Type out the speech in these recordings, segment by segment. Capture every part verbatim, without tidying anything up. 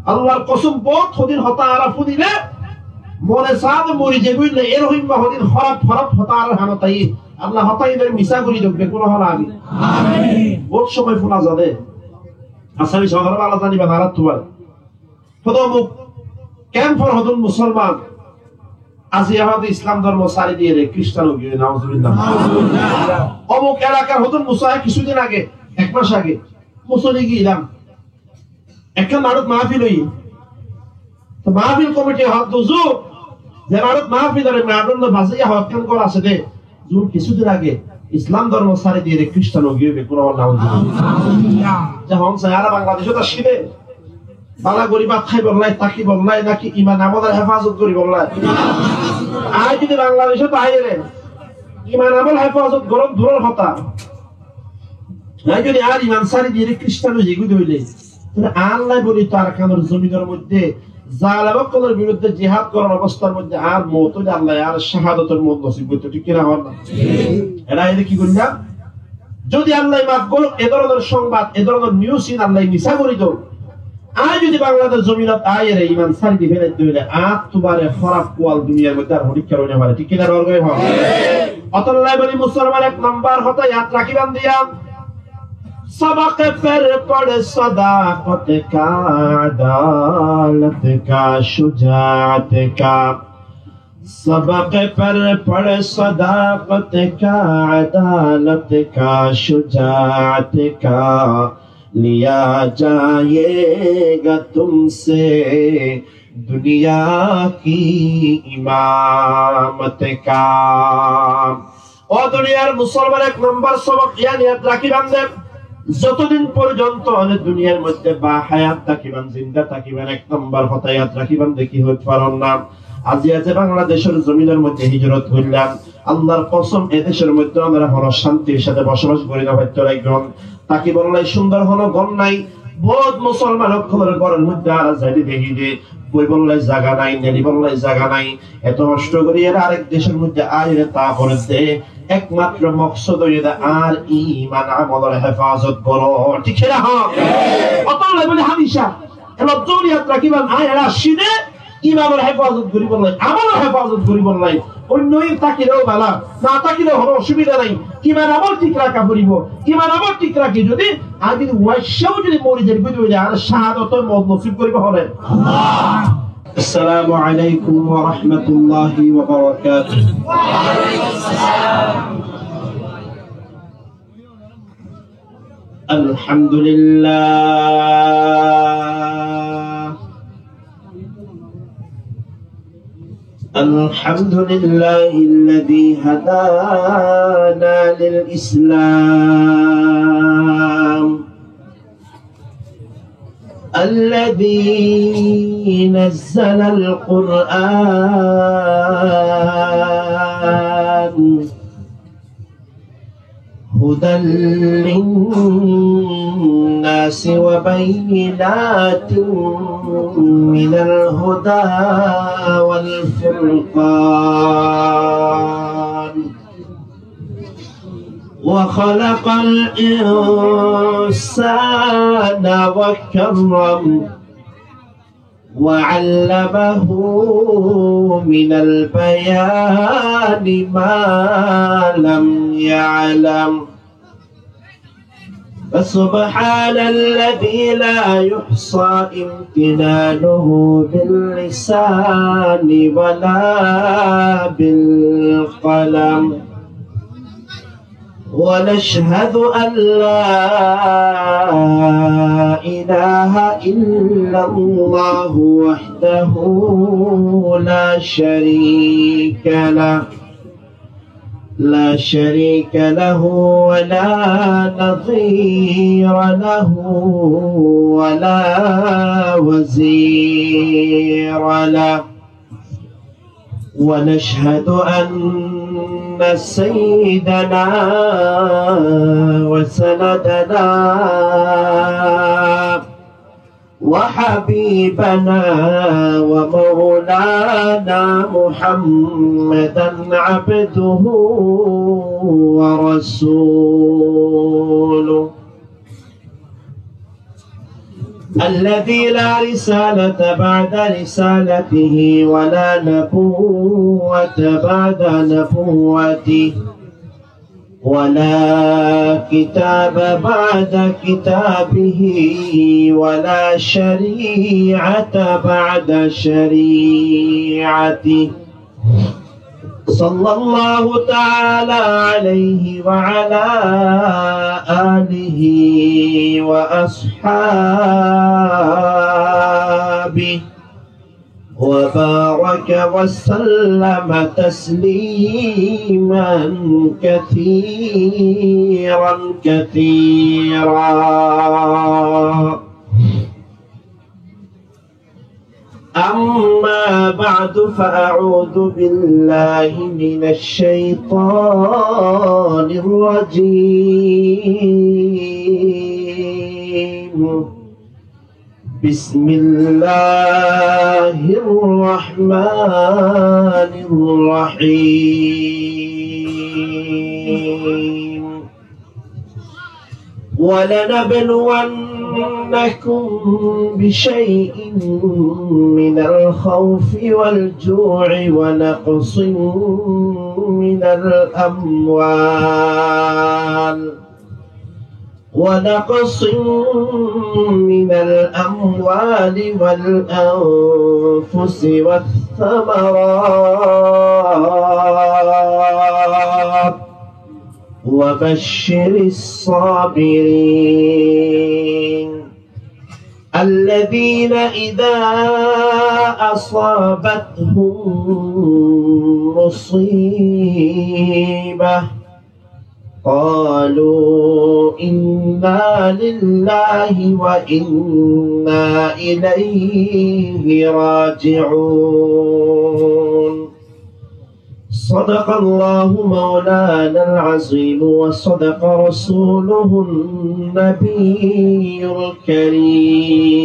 Allar kosóm, bout hodin hotá añára fúnile, mone saá de mori zaibói, erkóm hodin hóraf hóraf hotá añárar hanot aiyé. Allah hotá ibáre misá gorí douk, beggún hoó amin. Amin. Bout somoi fúna za de. Asami sodor bála zaniba añárattú bála. Hodún muk, kemfor hodún musolman, aijja hodún Islam dormo sári diyére Kristan ói giyé, nauzubillah. Omuk elakar hodún musolman, kissú din age, ek mas age, musolman giyé ilam. Ekkán maçot mahfil óiye. Te mahfil komiti hoó de, ze maçot mahfil óiye, maçot loi bazaiya hoó, ekkán gór asé de, zun kissú din age Islam dormo sári diyére Kristan ói giyé, beggún hoó nauzubillah. Ze hon sai añára Bangladecót aiccí de, bála gorí bát háibolla, tákibolla, náki iman amolor hefazot goríbolla? Añí zodi Bangladecót aiyére iman amol hefazot gorón duror hotá, añí zodi añár iman sári diyére Kristan ói zaigói de óile, tóile añálla boli to Arkanor zominor moidde zalim ókkolor birudde jihad gorón obostar moidde añár mout óile Allaye añáre cahadotor mout nosib goittó, thík ki na hoó na? Ere añí ki goillám? Zodi Allaye maf gorouk, e dóronor songbad, e dóronor nius in Allaye misá gorí douk. Añí zodi Bangladec zominot aiyére iman sári di félai de óile, añár tuáñr hóraf kual duniyar moidde ar honikka ói no fare, thík ki na hoó na? Ótolla boli musolman, ek nombor hotá yad rakíban de, سبق پر پڑھ صداقت کا، عدالت کا، شجاعت کا۔ سبق پر پڑھ صداقت کا، عدالت کا، شجاعت کا، لیا جائے گا تم سے دنیا کی امامت کا۔ Ó duniyar musolman, ek nombor sobok yián yad rakíban de, zotodin forzonto óne duniyar moidde bahayat tákiban, zinda tákiban, ek nombor hotá yad rakíban de, ki hoit faron na, aijja ze Bangladecór zominor moidde hijrot goillán, Allar kosóm, e decór moidde onora hono cántir sáte bosobas gorí no faitto laiggón. Tákibolla cúndor hono gór nai, bout musolman ókkolor góror moidde añára zaile dekí de, boibolla zaga nai, nelibolla zaga nai, eto hoctó gorí ere arek decór moidde aiyére táa foredde, ekmatro moksod óiye de añár iman amolor hefazot gorón, thík ki na hoó? Ótolla boli hámica e lofzor yad rakíban, añí ere aiccí de imanor hefazot goríbolla, amolor hefazot goríbolla. Oinno in tákileu bála, na tákileu hono osubida nai, iman amol thík raká foribo, iman amol thík rakí zodi añí zodi uwaiccá zodi mori zai de óile, añáre cahadotor mout nosib goríbo hone? Allah. السلام عليكم ورحمة الله وبركاته. الحمد لله. الحمد لله الذي هدانا للإسلام. الذي نزل القرآن هدى للناس وبينات من الهدى والفرقان. وخلق الإنسان وكرم وعلمه من البيان ما لم يعلم. فسبحان الذي لا يحصى امتنانه باللسان ولا بالقلم. ونشهد أن لا إله إلا الله وحده لا شريك له، لا شريك له ولا نظير له ولا وزير له. ونشهد أن سيدنا وسندنا وحبيبنا ومولانا محمدا عبده ورسوله. الذي لا رسالة بعد رسالته ولا نبوة بعد نبوته ولا كتاب بعد كتابه ولا شريعة بعد شريعته، صلى الله تعالى عليه وعلى آله وأصحابه وبارك وسلم تسليما كثيرا كثيرا. أما بعد، فأعوذ بالله من الشيطان الرجيم. بسم الله الرحمن الرحيم. ولنبلونكم بشيء من الخوف والجوع ونقص من الأموال، ونقص من الأموال والأنفس والثمرات، وبشر الصابرين الذين إذا أصابتهم مصيبة قالوا إنا لله وإنا إليه راجعون. صدق الله مولانا العظيم وصدق رسوله النبي الكريم.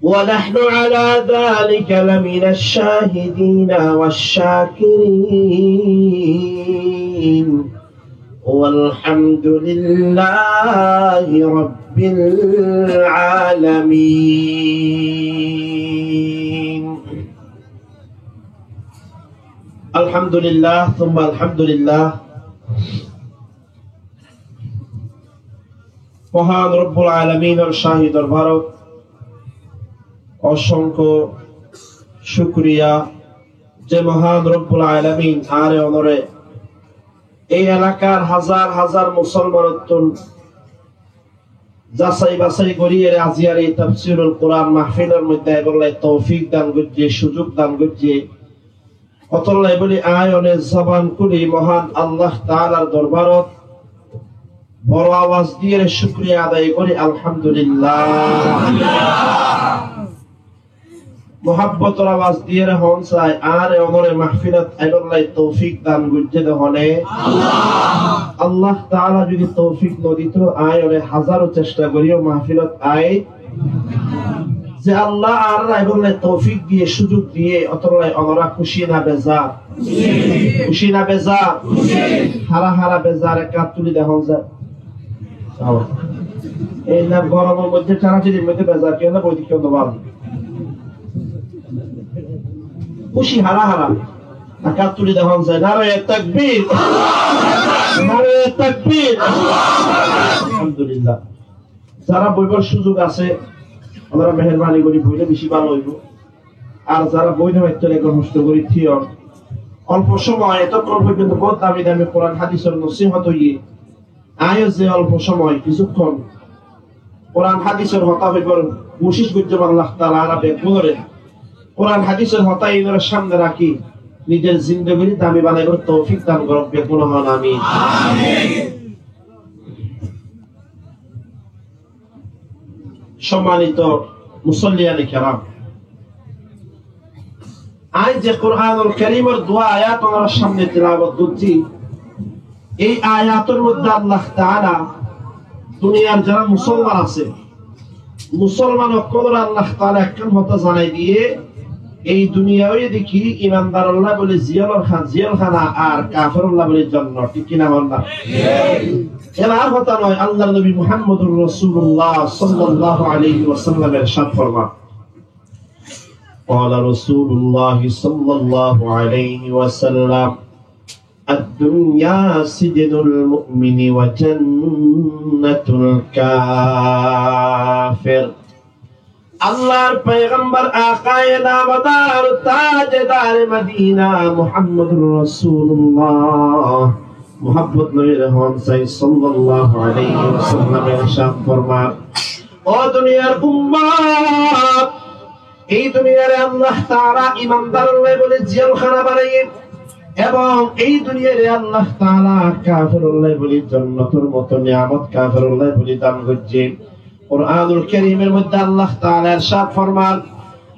ونحن على ذلك لمن الشاهدين والشاكرين، والحمد لله رب العالمين. الحمد لله ثم الحمد لله. Mohán Robbul Alamínor cáhi dorbarot ocóñko cúkuriya, ze mohán Robbul Alamín añáre onoré ei elakar házar házar musólmanottún zasái-basái goríyeré aziyar ei tafsirul Kuran mahfilor moiddé aibálla toufik dan goijjé, cúzuk dan goijjé. Ótolla bóli aññí one zoban kúli mohán Allah taalar dorbarot boro awaz diyeré cúkuriya adai gorí, Alhamdulillah. Muhábbotor awaz diyeré hoón sai, añáre onoré mahfilot aibálla toufik dan goijjé de hone? Allah taala zodi toufik nodito, aññí one házaro cesta goríyo mahfilot ai Ze Allah añáráre aibálla toufik diyé, cúzuk diyé, ótolla onorá kúci na bezar? Kúci na bezar? Hára hára bezar, ek át tuli dehón za. Ei na goromor moiddé, ṭhánda ṭhándir moiddé bezar, kiyólla boi de kiyólla bal. Kúci hára hára. Ek át tuli dehón za. Naraye takbir. Naraye takbir. Alhamdulillah. Zará boibar cúzuk asé, onora meherbani gorí boile beci bála óibo. Ar zará boi no faitto, ekbar hosto gorí tíyon. Olfo cómoi, etokkón foijjonto bout dami dami Kuran hádisor nosihot óiye. Aññíyo ze olfo cómoi, kissúkkon Kuran hádisor hotá hoibar kucíc goijjóm, Allah taala añára beggúnoré Kuran hádisor hotá inor cámne rakí nizor zindegiri dami banaibar toufik dan gorouk, beggúne hoón amin. Cómmanito musalliyane keram, aññí ze Kuranul Kerimor duwá ayat onórar cámne tilawot goijjí, ei ayator moiddé Allah taala duniyar zará musólman asé, musólman ókkolore Allah taala ekkán hotá zanai diyé, Ei duniyai óiye de ki imandarolla bóli jel há-, jelhána ar kaferolla bóli jonnot, thík ki na hoón na? Ebar hotá noó, Allar nobi Muhammadur Rosulullah sallallahu alaihi wasallam ercad forman. قال رسول الله صلى الله عليه وسلم: الدنيا سجن المؤمن وجنة الكافر. Allar paigambar akaye namdar tajedare Madina Muhammadur Rosulullah, muhabbot nobi re hoón sai, sallallahu alaihi wasallam ercad forman, ó duniyar ummot, ei duniyare Allah taala imandarolla bóli jelhána banaiye, ebong ei duniyare Allah taala kaferolla bóli jonnotor moto niyamot kaferolla bóli dan goijje. Quranul Karimor modde Allah taala ercad forman,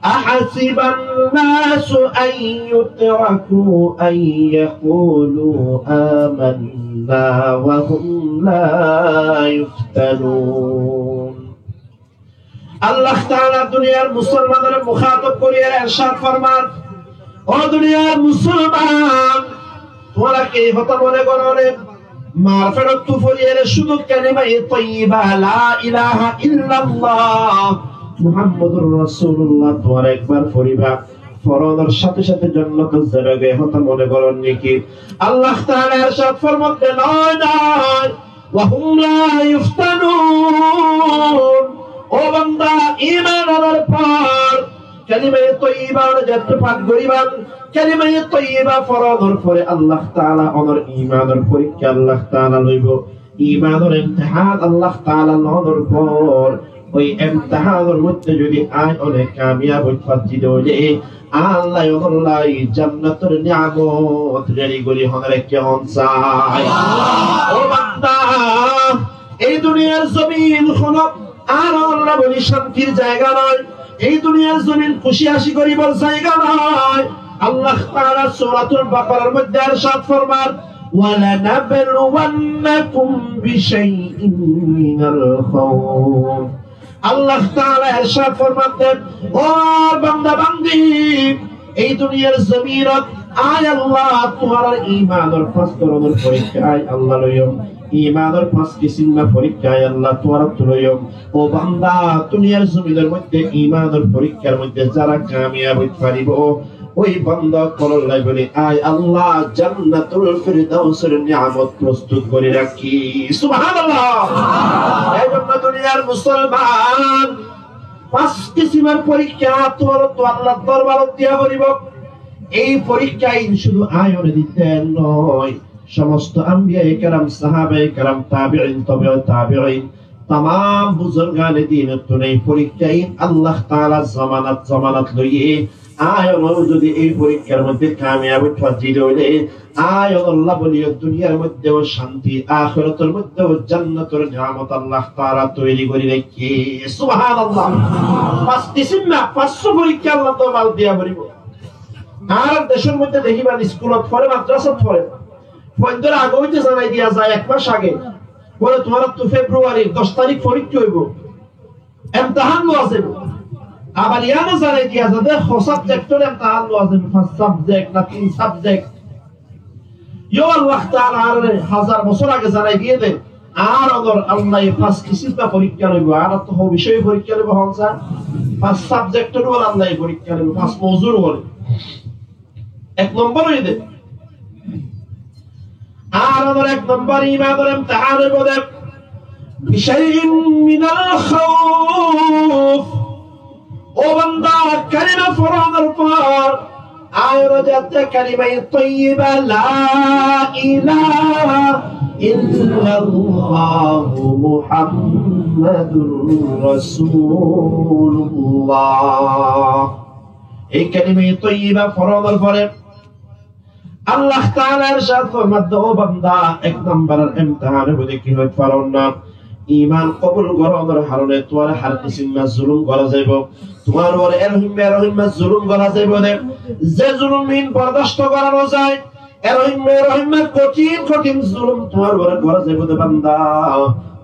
أحسب الناس أن يتركوا أن يقولوا آمنا وهم لا يفتنون. Allah taala duniyar musolmanore mukatab gorí ercad forman, ó duniyar musolman, tuáñra ki ei hotá mone goró né, mar feçottú foriyóre cúdu kalimaye toiyiba, la ilaha illallah Muhammadur Rosulullah tuáñra ekbar foriba, foronor sáte sáte jonnotot zaiba goi, hotá mone goró né ki? Allah taala ercad forman de, noó, noó. وهم لا يفتنون. Ó banda, iman anar por kalimaye toiyiba zetté pak goriba, kalimaye toiyiba foronor fore Allah taala onor imanor forikká Allah taala loibo. Imanor imtihan Allah taala lonor por, ói imtihanor modde zodi añí one kamiyab ói faijji de óile, Allah ye onor lai jonnotor niyamot redi gorí honore ki hoón sai. Ó banda, ei duniyar zomin hono añárar bóli cántir zaiga noó, ei duniyar zomin kúci hási goríbar zaiga noó. Allah taala Suratul Bakarar modde ercad forman, ولنبلونكم بشيء من الخوف. Allah taala ercad forman de, ó banda bandi, ei duniyar zominot añí Allah tuáñrar imanor fañs doronor forikká añí Allah loiyum. Imanor fañs kisimma forikká añí Allah tuáñrattú loiyum. Ó banda, duniyar zominor modde imanor forikkár modde zara kamiyab ói faribo, ói banda ókkolor lai bóli añí Allah Jannatul Firdausor niyamot prostut gorí rakí. Subhanallah! Ei zonno duniyar musolman, fañs kisimor forikká tuáñrattú Allar dorbarot diya foribo. Ei forikká in cúdu añí one dite noó, somosto ambiyaye keram, sahabaye keram, tabiin, tobe tabiin, tamam buzurgane dinottún ei forikká in Allah taala zamanat zamanat loiye. Añí one zodi ei forikkár modde kamiyab ói faijji de óile, añí onolla bóli duniyar moddeó cánti, akérator moddeó jannator niyamot Allah taala toiri gorí raikké. Subhanallah. Fañs kisimma, fañs forikká Allah dorbarot diya foribo. Añárar decór modde dekiban, iskulot fore, madrasat fore, fuaindóre age óite zanai diya za ek mac age, bóle, tuáñrattú Februarir doc tarik forikká óibo, emtahan lowa zaibo. Abar yiáno zanai diya za de, ho sabjektor emtahan lowa zaibo, fañs sabjek na tin sabjek. Yó Allah taala añáre hazar bosór age zanai diye de, añár onor Allah ye fañs kisimma forikká loibo, añárattú ho bicoye forikká loibo, hoón sa? Fañs sabjektor uore Allah ye forikká loibo, fañs mouzur uore. Ek nombor óiye de, añár onor ek nombor imanor emtahan óibo de, بشيء من الخوف. Ó banda, kalima foronor for añí one zetté kalimaye toiyiba, la ilaha illallah Muhammadur Rosulullah, ei kalimaye toiyiba foronor fore Allah taala ercad forman de, ó banda, ek nomboror emtahan óibo de ki hoit faron na? Iman kobul goronor harone tuáñre har kisimma zulum gora zaibo. Tuáñr uore erhimma erhimma zulum gora zaibo de, ze zulum in bordasto gora no zai, erhimma erhimma kothin kothin zulum tuáñr uore gora zaibo de banda.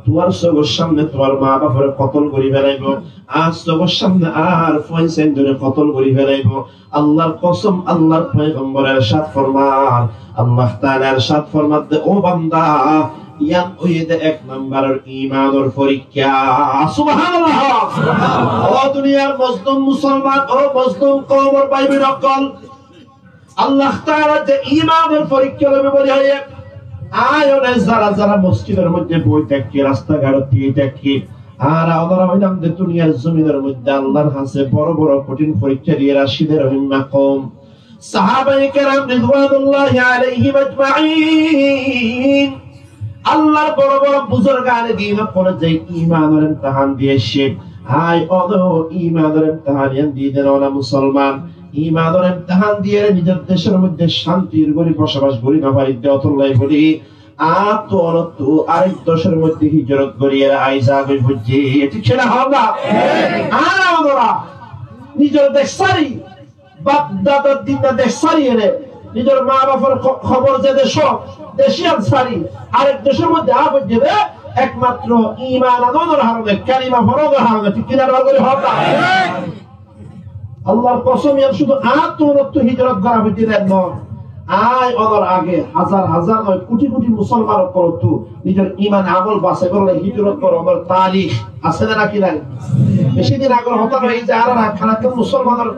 tuáñr sógor sámne tuáñr maa bafore kotol gorí felaibó, añár sógor sámne añár fuain sáindore kotol gorí felaibó. Allar kosom, Allar foigambore ercad formar, Allah Taala ercad formar de, ó banda, yián óiye de ek nambaror imanor forikká. Subhanallah! Ó duniyar mozlum musolman, ó mozlum koumor bái boin ókkol, Allah Taala ze imanor forikká loibo buli hoiye, aññí one zara zara mosjidor moidde boi táikki, rasta ghát tiyái táikki, añára onora óilam de duniyar zominor moidde Allar hañse boro boro kothin forikká diyére aiccé de rohimma koum. Sahabaye keram ridwanullahi alaihim ajmain, Allar boro boro buzurgane din ókkole ze imanor imtihan di aiccé, aññí one imanor imtihan yián di de no na musolman. Imanor imtihan diyére nizor decór moidde cántir gorí bosobas gorí no farir de, ótolla buli añáttu onottu arek decór moidde hijrot gorí ere aizagói foijjé. Thík ki na hoó na? Añára onora nizor dec sári, baf dadar dinna dec sári ere, nizor maa bafor ho-, hóbor ze dec, dec yián sári arek decór moidde aá foijjé de, ekmatro iman anonor harone, kalima foronor harone. Thík ki na? Dor gorí hoó na? Allar kosom, yián cúdu añáttu onottu hijrot gora foijjé de no. Aññí onor age házar házar noó, kuthi kuthi musolman ókkolottu nizor iman amol basai gorólla hijrot gorónor tarik asé né naki nai? Beci din agor hotá noó, ei ze añárar Arakan musolmanor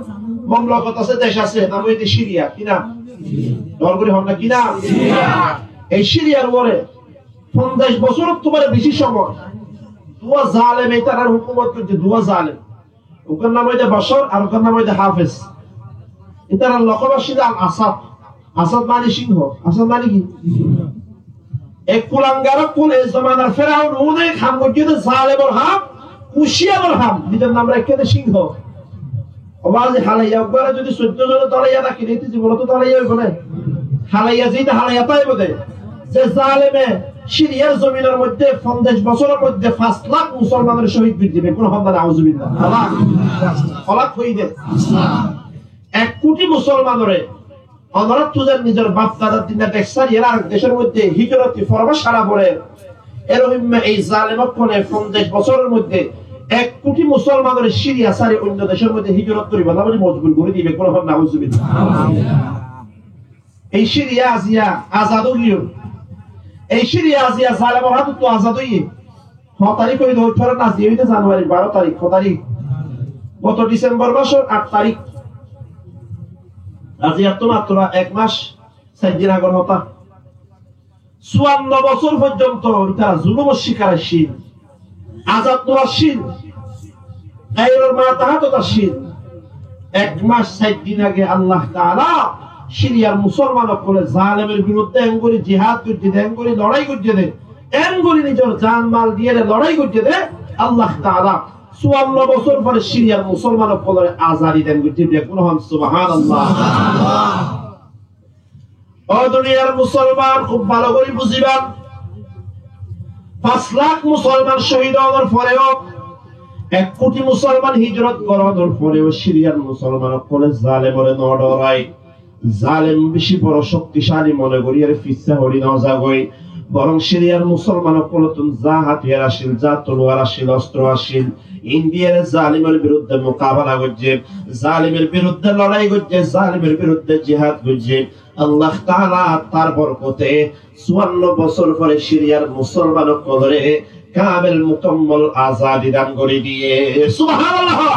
momlokot asé, dec asé, nam óilde Siriya. Ki nam? Dor gorí hoó na, ki nam? Ei Siriyar uore fonzaic bosórottu beci cómot duwa zalem, itarar hókumot goijjé duwa zalem. Uggwar nam óilde Bashar, ar uggwar nam óilde Hafez. Itarar lokob accíl de Al Asad. Asad mani singho. Asad mani ki? E kulangar ókkol, e zomanar Feraun, uggwá ham goijjé de zalemor ham, kuciyalor ham, nizor nam raikké de singho. Ó bazi, halaiya uggwáre zodi soiddo zone tolaiya rakíle, íte zibonot tolaiya óibo né? Halaiya ziyán, halaiya táibo de. Ze zaleme Siriyar zominor moidde fonzaic bosóror moidde fañs lak musolmanore cóhid goijjé, beggún hoó na nauzubillah. Hó lak, hó lak hoiyé de. Ek kuthi musolmanore, onoráttu ze nizor baf dadar dinna dec sári ere arek decór moidde hijrot di forobas hára forer, erohimma ei zalem ókkole fonzaic bosóror moidde ek kuthi musolmanore Siriya sári oinno decór moidde hijrot goríbolla buli mojbur gorí diye, beggún hoó na nauzubillah. Ei Siriya aziya azad ói giyói. Ei Siriya aziya zalemor hátottú azad óiye. Hó tarík óiye de, ói fore na, aziya óiye de Januarir baró tarík, hó tarík? Goto Disembor masor ath tarík. Aziyattú matro ek mas sair din agor hotá. Cuwanno bosór foijjonto itara zulumor cikar accíl, azad no accíl, gairor matahátot accíl. Ek mas sair din age Allah Taala Siriyar musolman ókkole zalemor birudde engorí jihad goijjé de, engorí lorai goijjé de, engorí nizor jan mal diyére lorai goijjé de, Allah Taala cuwanno bosór fore Siriyar musolman ókkolore azadi dan goijjé de, beggún hoó na subhanallah. Ó duniyar musolman, kúb bála gorí buzíba. Fañs lak musolman cóhid ónor foreo, ek kuthi musolman hijrot gorónor foreo Siriyar musolman ókkole zalemore no dhorai. Zalem beci boro cókticali mone gorí ere fissá horí no zagói. Borong Siriyar musolman ókkolottún za hátiyar accíl, za toluwar accíl, ostro accíl, ín diyére zalemor birudde mukabela goijjé, zalemor birudde lorai goijjé, zalemor birudde jihad goijjé. Allah Taala tar borkote cuwanno bosór fore Siriyar musolman ókkolore kamel mukammol azadi dan gorí diye. Subhanallah!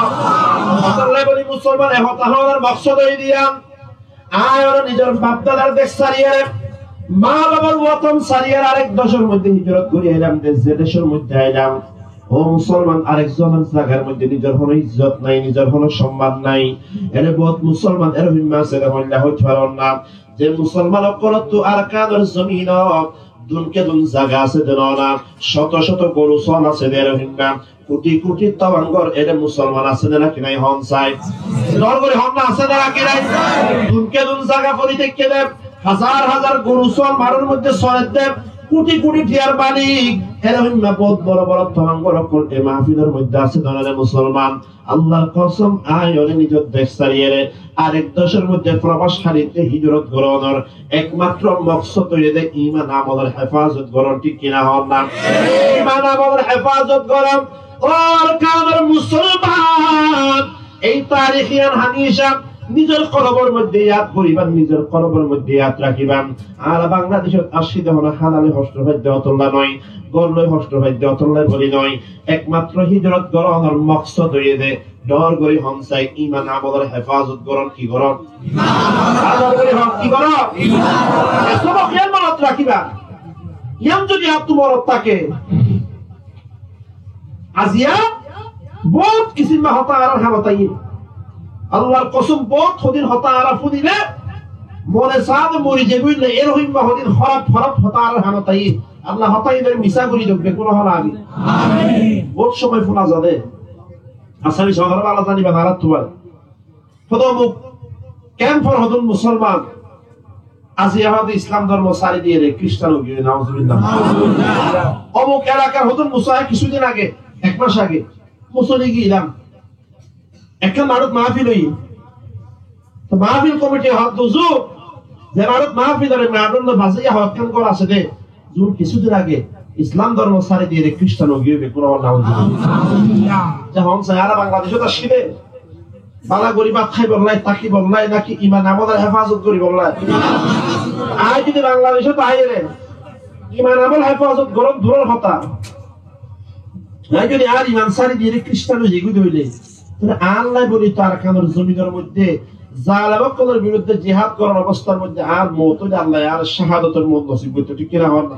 Ótolla buli musolman, e hotá hoónar moksod óilde yián, aññí ore nizor baf dadar dec sári ere, maa bafor woton sári ere arek decór moidde hijrot gorí ailam de, ze decór moidde ailam, ó musolman, arek zonor zagar moidde nizor hono izzot nai, nizor hono somman nai. Ere bout musolman erohimma asé de, hoilla hoit faron na. Ze musolman ókkolottú Arakanor zominot dunke dun zaga asé de no na, cóto cóto goru sóol asé de erohimma, kuthi kuthi tobangor ere musolman asé de naki nai, hoón sai? Dor gorí hoón na, asé de naki nai? Dunke dun zaga fori táikke de, házar házar goru sóol maror moidde sóol de, Kuthi kuthi tiyar malik, erehóimma bout boro boro tamam gor ókkol e mahfilor moiddé asé, dónore musolman. Allar kosom, añí óre nizor dec sári ere arek decor moiddé probas háritte hijrot gorónor ekmatro moksod óiye de iman amolor hefazot gorón, thík ki na hoón na? Iman amolor hefazot gorón, Arkanor musolman. Ei tarik iyan hámica nizor kolbor moiddé yad goríba, nizor kolbor moiddé yad rakíba. Añára Bangladecot aiccí de hono hána loi hoctó faidde ótolla noó, gór loi hoctó faidde ótolla boli noó. Ekmatro hijrot gorónor moksod óiye de, dóñr gorí hoón sai, iman amolor hefazot gorón. Ki gorón? Dóñr gorí hoón, ki gorón? E sobok iyan monot rakíba. Iyan zodi añáttu monot táke, aijja bout kisímma hotá añárar hanot aiyé. Allar kosom, bout hodin hotá añára fúnile mone saá de mori zaibói, erehóimma hodin hóraf hóraf hotá añárar hanot aiyé. Allah hotá iín ore misá gorí douk, beggún hoó amin. Bout somoi fúna za de. Asami sóhorot bála zaniba añárattú bála. Hodó muk kemfor hodún musolman aijja hoó de Islam dórmo sári diyére Kristan ói giyé, nauzubillah. Omuk elakar hodún musolman kissúdin age, ek mas age, Musoli giyílam. Ekkán maçot mahfil óiye. Toh mahfil komiti hoó de huzur, ze maçot mahfil óiye, maçot loi bazaiya hoó ekkán gór asé de, zun kissúdin age Islam dórmo sári diyére Kristan ói giyé, beggún hoó nauzubillah. Ze hoón sai añára Bangladecot aiccí de bála gorí bát háibolla, tákibolla, náki iman amolor hefazot goríbolla? Añí zodi Bangladecot aiyére iman amol hefazot gorón duror hotá, añí zodi añár iman sári diyére Kristan ói zaigói de óile, tóile Allah boli Arkanor zominor moiddé zalem ókkolor birudde jihad gorón obostar moiddé añár mout óile Allah añáre cahadotor mout nosib goittó, thík ki na hoón na?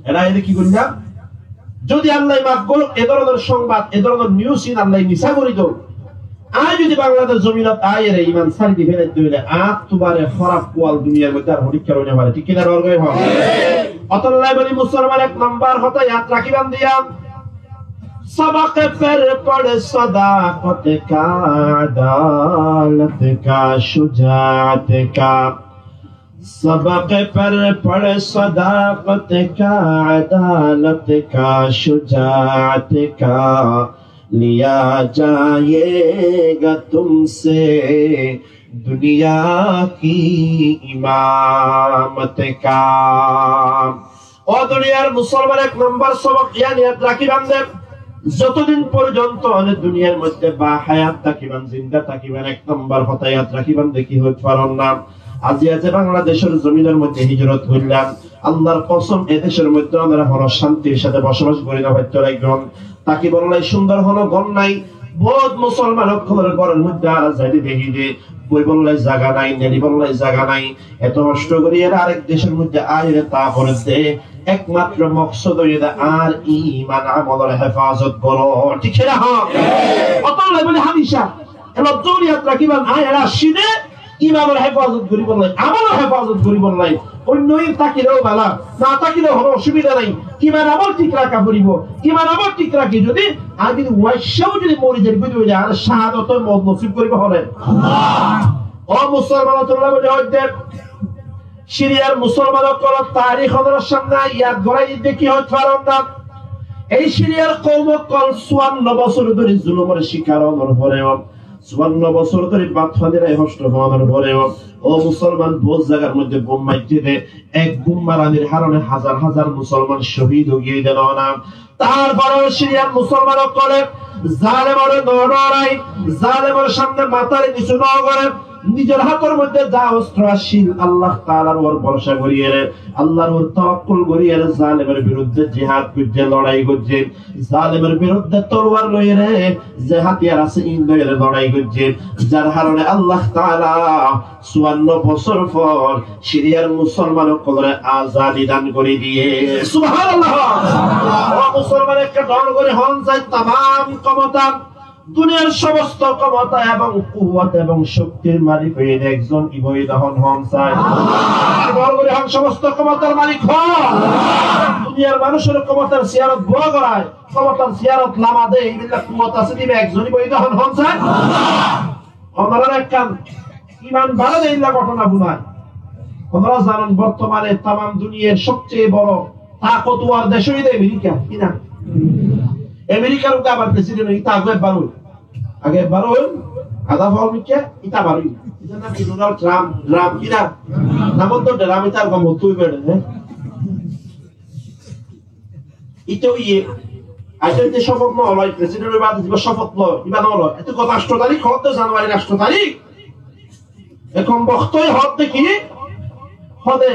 Ere aiyére ki goillám? Zodi Allah maf gorouk, e dóronor songbad, e dóronor nius iín Allah misá gorí douk. Añí zodi Bangladec zominot aiyére iman sári di félai de óile, añár tuáñre hóraf kual duniyar moiddé ar honikka roi no fare, thík ki na? Dóñr gorí hoó. Ótolla boli musolman, ek nombor hotá yad rakíba de iyan. سبق پر پڑھ صداقت کا، عدالت کا، شجاعت کا۔ سبق پر پڑھ صداقت کا، عدالت کا، شجاعت کا، لیا جائے گا تم سے دنیا کی امامت کا۔ Ó duniyar musolman, ek nombor sobok iyan yad rakíba de, zotodin forzonto óne duniyar moiddé bahayat tákiban, zinda tákiban, ek nombor hotá yad rakíba de, ki hoit faron na, aijja ze Bangladecor zominor moiddé hijrot goillám, Allar kosom, e decor moiddé onora hono cántir sáte bosobas gorí no faitto laiggón. Tákibolla cúndor hono gór nai. Bout musolman ókkolor góror moiddé añára zaile dekí de, boibolla zaga nai, nelibolla zaga nai. Eto hoctó gorí ere arek decor moiddé aiyére táa foredde, ekmatro moksod óiye de añár iman amolor hefazot gorón, thík ki na hoó? Ótolla boli hámica e lofzor yad rakíba, añí ere aiccí de imanor hefazot goríbolla, amolor hefazot goríbolla. Oinno iín tákileu bála, na tákileu hono osubida nai. Iman amol thík raká foribó. Iman amol thík rakí zodi añí zodi uwaiccá zodi mori zai de óile, añáre cahadotor mout nosib goríbo hone? Ó musolman, ótolla boli hoó de, Siriyar musolman ókkolor tarik onórar samne yad gorai diyé de, ki hoit faron na? Ei Siriyar koum ókkol cuwanno bosór dóri zulumor cikar ónor foreo, cuwanno bosór dóri bát fani nai, hoctó fani nor foreo, ó musolman, bout zagar moiddé bum maijjé de, ek bum maranir harone házar házar musolman cóhid ói giyé de no na? Tarfore Siriyar musolman ókkole zalemore no dórai, zalemor samne matare nicu no gore, nizor hátor moiddé za ostro accíl, Allah taalar uore borsa goriyére, Allahr uore tawakkul goriyére zalemor birudde jihad goijjé, lorai goijjé, zalemor birudde toluwar loiyére, ze hátiyar asé ín loiyére lorai goijjé, zar harone Allah taala cuwanno bosór for Siriyar musolman ókkolore azadi dan gori diye. Subhanallah! Ó musolman, ekka dor gori hon sai, tamam kemota, duniyar somosto kemota ebong kuwot ebong coktir malik óiye de ekzon ibá óiye de hon, hon sai. Dor gori hon, somosto kemotar malik hon. Duniyar manúcor kemotar siyarot bua gorai, kemotar siyarot lama de, ibá kuwot asé de ibá ekzon ibá óiye de hon, hon sai. Onora ekkán iman bará de illa gótona funai. Onora zanon, bortomane tamam duniyar sobceye boro Takotuwar dec óilde Amerika, ki nam? Amerikar uggwá abar president óiye, íta ago ebbar óil. Age ebbar óil, adá fol mikká, íta abar óil. Ítar nam ki Donald Trump, Trump ki nam? Nam to Trump, ítar uggwá mottu óibo, hé? Íte óiye, aijja íte cófot no loi, president óibar baade ziba cófot loi, íba no loi. Ete got ancto tarík, hoódde Januarir ancto tarík. Ekon boktoi hoódde ki? Hoódde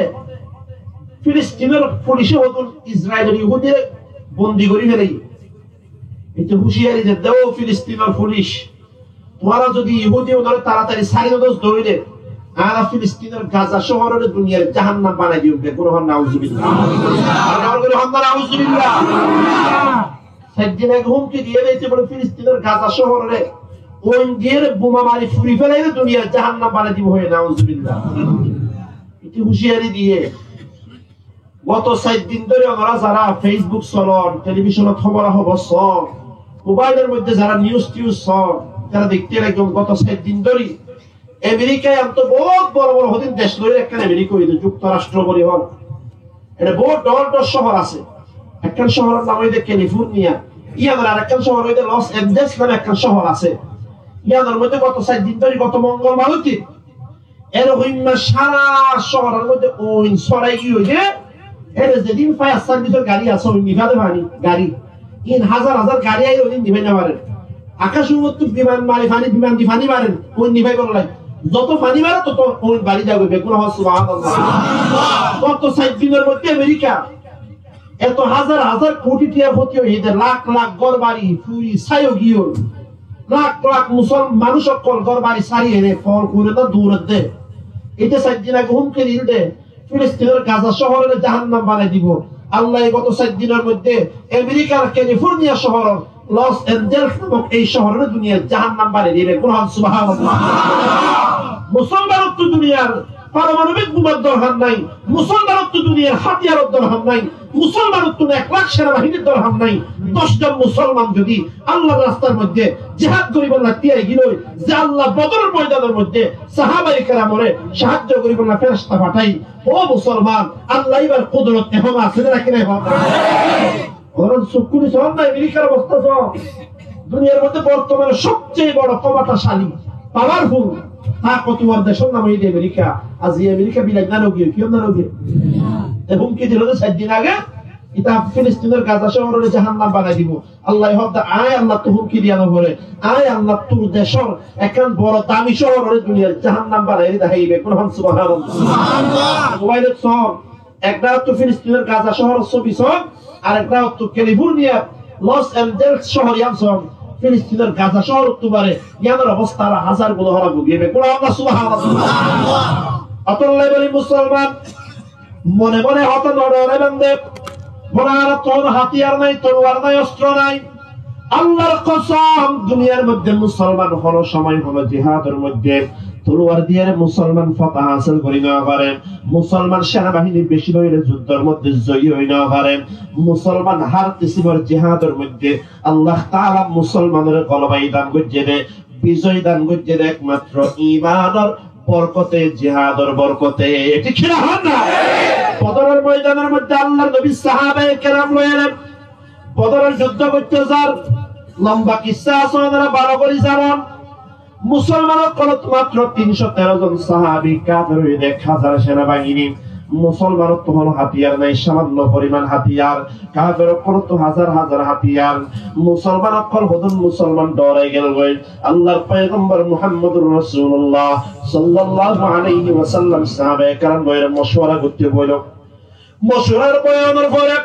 Filistinor fulice hoddún Israilor Yahudire bondi gorí félaiye. Íte huciyari dedde, ó Filistinor fulic, tuáñra zodi Yahudi ónore taratari sári no dó de óile, añára Filistinor Gaza cóhorore duniyar jahannam banai diyum, beggúne hoó nauzubillah. Ar abar gorí hoó nauzubillah. Sair din age húmki diyé de íte bóle Filistinor Gaza cóhorore oin diyére buma mari furi félaiye de duniyar jahannam banai dibo hoiyé, nauzubillah. Íte huciyari diyé. Goto sair din dóri onora zara Facebook solon, televisionot hóbora hóbor son, mobailor moidde zara news tius son, tara dekte lagón goto sair din dóri Amerika iyánto bout boro boro hodin dec loi ekkán Amerika óiye de, Juktorastro boli hon. Ede bout dor dor cóhor asé. Ekkán cóhoror nam óiye de California. Iyanor arekkán cóhor óiye de Los Angeles name ekkán cóhor asé. Iyanor moidde goto sair din dóri, goto mongolbar óite Ere hoimma sára cóhoror moidde oin sórai giyói de, ere zedin fire service or gari asé, oin nifade fani, gari. In házar házar gari aile oin nifai no fare. Akac uottú biman mari fani, biman di fani mare, oin nifai bolla. Zoto fani mare, toto oin bari zagói, beggúne hoó subhanallah. Goto sair dinor moidde Amerika eto házar házar koti tiyar koti óiye de, lak lak gór bari furi sai giyói. Lak lak musol-, manúc ókkol gór bari sári ene fol kure no duredde. Ite sair din age húmki dil de, Filistinor Gaza cóhorore jahannam banai dibo. Allaye goto sair dinor moidde Amerikar California cóhoror Los Angeles namok ei cóhorore duniyar jahannam banai diye. Beggúne hoó subhanallah. Musolmanottu duniyar paramanobik bumar dorhar nai, Musolmanottu duniyar hátiyaror dorhar nai, Musolmanottu ek lak senabahinir dorhar nai. Doc zon Musolman zodi Allar rastar moidde jihad goribolla tiyar ói gilói, ze Allah Bodoror moidanor moidde sahabaye keramore sahajjo goribolla feresta fathaiye, ó Musolman, Allar íbar kudrot ehón asé né naki nai? Ehón asé. Oran suk kúli son na, Amerikar obosta son. Duniyar moidde bortomane sobceye boro kómotasali, powerful, takotuwar decor nam óiye de Amerika. Aijja Amerika bilai no giyé, kiyólla no giyé? Te húmki dilo de sair din age, ita Filistinor Gaza cóhorore jahannam banai dibo. Allaye hoó de, añí Allattu húmki diya no fore, añí Allattu decor ekkán boro dami cóhorore duniyar jahannam banai dahaibo. Beggúne hoó subhanallah. Mobailot son, ek dhákottú Filistinor Gaza cóhoror sóbi son, ar ek dhákottú California, Los Angeles cóhor yián son, Filistinor Gaza cóhorottú bare, yiánor obosta aró házar guna hóraf ói giyé. Beggúne hoó subhanallah. Ótolla boli Musolman, mone mone hotá no dhoraibá de, bole añárattú hono hátiyar nai, toluwar nai, ostro nai. Allar kosóm, duniyar moidde Musolman hono cómoi hono jihador moidde toluwar diyére Musolman fotá hásil gori no fare. Musolman senabahini beci óile zuddor moidde zoyi ói no fare. Musolman hár kisimor jihador moidde Allah taala Musolmanore goloba dan goijjé de, bizoy dan goijjé de ekmatro imanor borkote, jihador borkote. Thík ki na, hoón na? Bodoror moidanor moidde Allar nobi sahabaye keram loi ere Bodoror juddo goitté zar, lomba kissa asé, onora bála gori zanon. Musolman ókkolottú matro tin cót tero zon sahabi, kafer óiye de ek házar senabahini. Musolmanottú hono hátiyar nai, samanno foriman hátiyar. Kafer ókkolottú házar házar hátiyar. Musolman ókkol hodún Musolman dhorai gel goi. Allar Foigambor Muhammadur Rosulullah sallallahu alaihi wasallam sahabaye keram loi ere mocuwara goitté boilo. Mocuwarar boyanor fore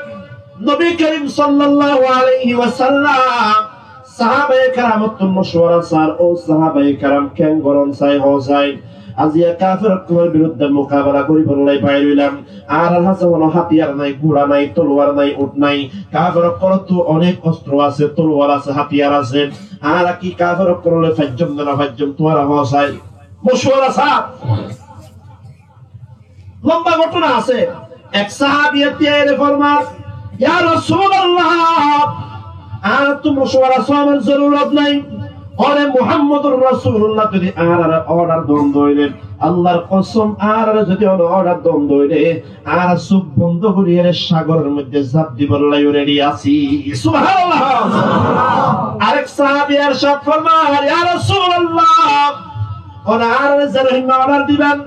Nobi Kerim sallallahu alaihi wasallam sahabaye keramottú mocuwara sar, "Ó sahabaye keram, keén goron?" Sai hoó sai, "Aijja kafer ókkolor biruddé mukabela goribolla bair óilam. Añárar hañsé hono hátiyar nai, gura nai, toluwar nai, uth nai. Kafer ókkolottú onek ostro asé, toluwar asé, hátiyar asé. Añára ki kafer ókkolore faijjum né no faijjum, tuáñra hoó sai." Mocuwara sar. Lomba gótona asé. Ek sahabiye tiyai ere formar, "Ya Rosulallah, añárattú mocuwara sonar zorurot nai. Ore Muhammadur Rosulullah, zodi añárare order don de óile, Allar kosóm, añáráre zodi ónora dóndo óile, añára suk bondo gorí ére sagoror moidde zaf dibolla ready así. Subhanallah. Arek sahabi ercad formar, "Ya Rasulullah, óne añáráre ze rohimma order diban,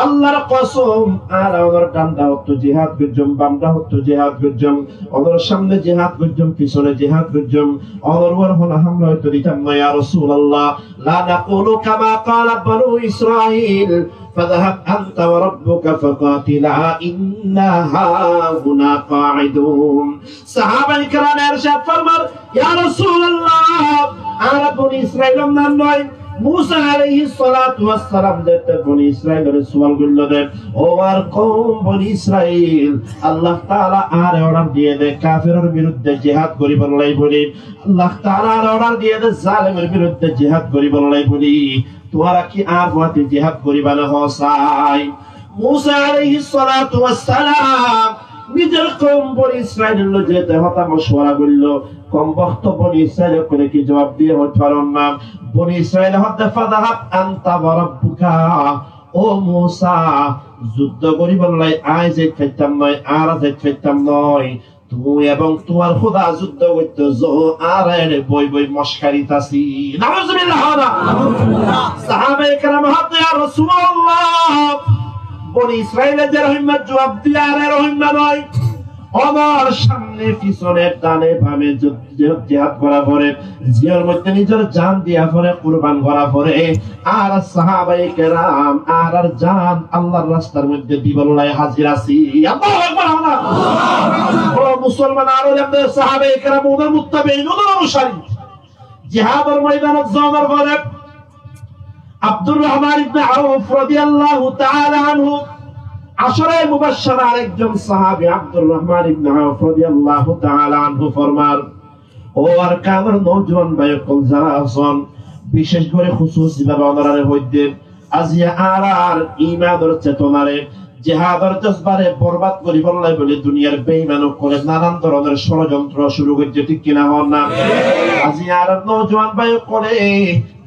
Allar kosóm, añára ónor danda hottú jihad goijjum, bamda hottú jihad goijjum, ónor samne jihad goijjum, fisone jihad goijjum, ónor uore hono hamla óito ditam no, ya Rasulullah." لا نقول كما قال بنو إسرائيل، فاذهب أنت وربك فقاتلا إنا هاهنا قاعدون. Sahabaye keram ercad formar, "Ya Rasulullah, añára Boni Israilor nán noi." Musa aláihis salatu wassalam zette Boni Israilore sual goilló de, "Ó añár koum Boni Israil, Allah Taala añáre order diyé de kaferor birudde jihad goríbolla buli, Allah Taala añáre order diyé de zalimor birudde jihad goríbolla buli, tuáñra ki añár fuañti jihad goríba né hoó sai?" Musa aláihis salatu wassalam nizor koum Boni Israilor lói zette hotá mocuwara goilló, koum bokto Boni Israil ókkole ki zuwab diyé hoit faron na. Boni Israile hoó de, "فاذهب أنت وربك." Ó Musa, zuddo goríbolla añí zait faittam no, añára zait faittam no. Tuñí ebong tuáñr Huda zuddo goittó zo, añára ere boi boi mockarit así. Nauzubillah hoó na. Sahabaye keram hoó de, "Ya Rasulullah, Boni Israile ze rohimma zuwab diyé, añára e rohimma no. Ónor samne, fisone, dane, bame zud-, zud-, jihad gora fore, ziyar moidde nizor jan diya fore, kurban gora fore, añára sahabaye keram añárar jan Allar rastar moidde dibolla házir así." Allahu Akbar, Allahu Akbar. Ó musolman, añára óilam de sahabaye keram, ónor muttabein, ónor onusari. Jihador moidanot zonor fore Abdur Rahman ibne Auf rodiyallahu taala anhu, asharaye mubaccarar ekzon sahabi Abdur Rahman ibne Auf rodiyallahu taala anhu formar, "Ó Arkanor noujuwan bái ókkol zará asón, bicéc gorí hususi bábe ónorare hoóidde, aziya añárar imanor cetonare, jihador jozbare borbad goríbolla buli duniyar beiman ókkole nanan doronor córojontro cúru goijjé, thík ki na hoón na? Aziya añárar noujuwan bái ókkole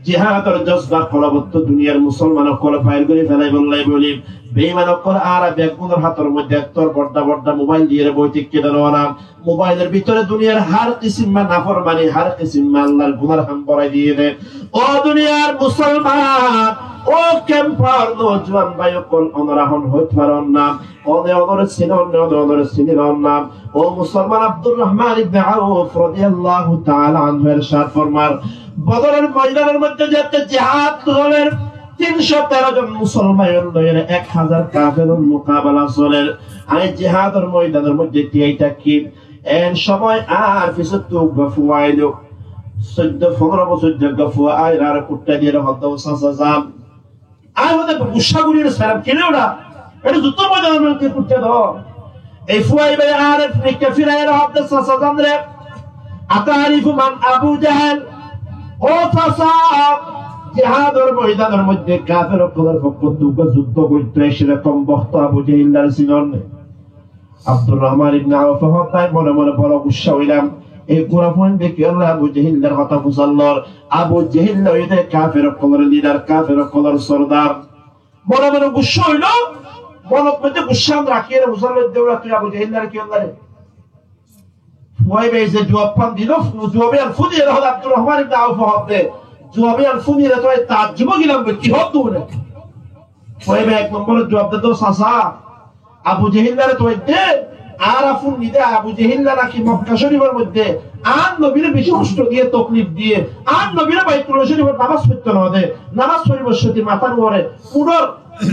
jihador jozba kolobottú duniyar musolman ókkole bair gorí felaibolla buli beiman ókkole añára beggúnor hátor moidde ektor bodda bodda mobail diyére boi, thík ki na hoón na?" Mobailor bútore duniyar hár kisimma naformani, hár kisimma Allar gunar ham borai diyé de. Ó duniyar musolman, ó kempor noujuwan bái ókkol, ónora hon hoit faron na, óne ónore sinon né, óne ónore sinilon na. Ó musolman, Abdur Rahman ibne Auf rodiyallahu taala anhu ercad formar, Bodoror moidanor moidde zette jihad gorer tin cót teró zon musolman loiyóre ek házar kaferor mukabela soler. Añí jihador moidanor moidde tiyai tákki. En somoi añár fisóttu uggwá fua ailó. Soiddo fondoro bosóijja uggwá fua ailó, añáre kuththá diyére hoó de, "Ó sasa zan." Añí hoó de guccá gorí sailám, "Kiyólla? Ete zuddur moidanor moidde kuththá do." Ei fua ibáye añáre fíkka firaiyóre hoó de, "Sasa zan re, ata'rifu man Abu Jahal?" Ó sasa, jihador moidanor moidde kafer ókkolor fokkóttu uggwá zuddo goittó aiccí de kombokto Abu Jehillare sinon né? Abdur Rahman ibne Auf hoó de, mone mone boro guccá óilam. Ei gura fuainde kiyólla Abu Jehillar hotá fusár lor? Abu Jehilla óiye de kafer ókkolor lidar, kafer ókkolor sordar. Mone mone guccá óilo, monor moidde guccá rakíyore fusár lor de, "Tui Abu Jehillare kiyólla re?" Fua ibáye ze zuab fán dilo, zuab iyan fúniyore hoó de, Abdur Rahman ibne Auf hoó de, zuab iyan fúniyore to taajjub ói gelam, ki hoó de? Fua ibáye ek nombor zuab de, "Ó sasa, Abu Jehillare to edde, añára fúnni de Abu Jehilla naki Mokka Córifor moidde añár nobire beci hoctó diye, toklif diye, añár nobire Baitullah Córifor namaz foitto no de, namaz foribar cómot matár uore unor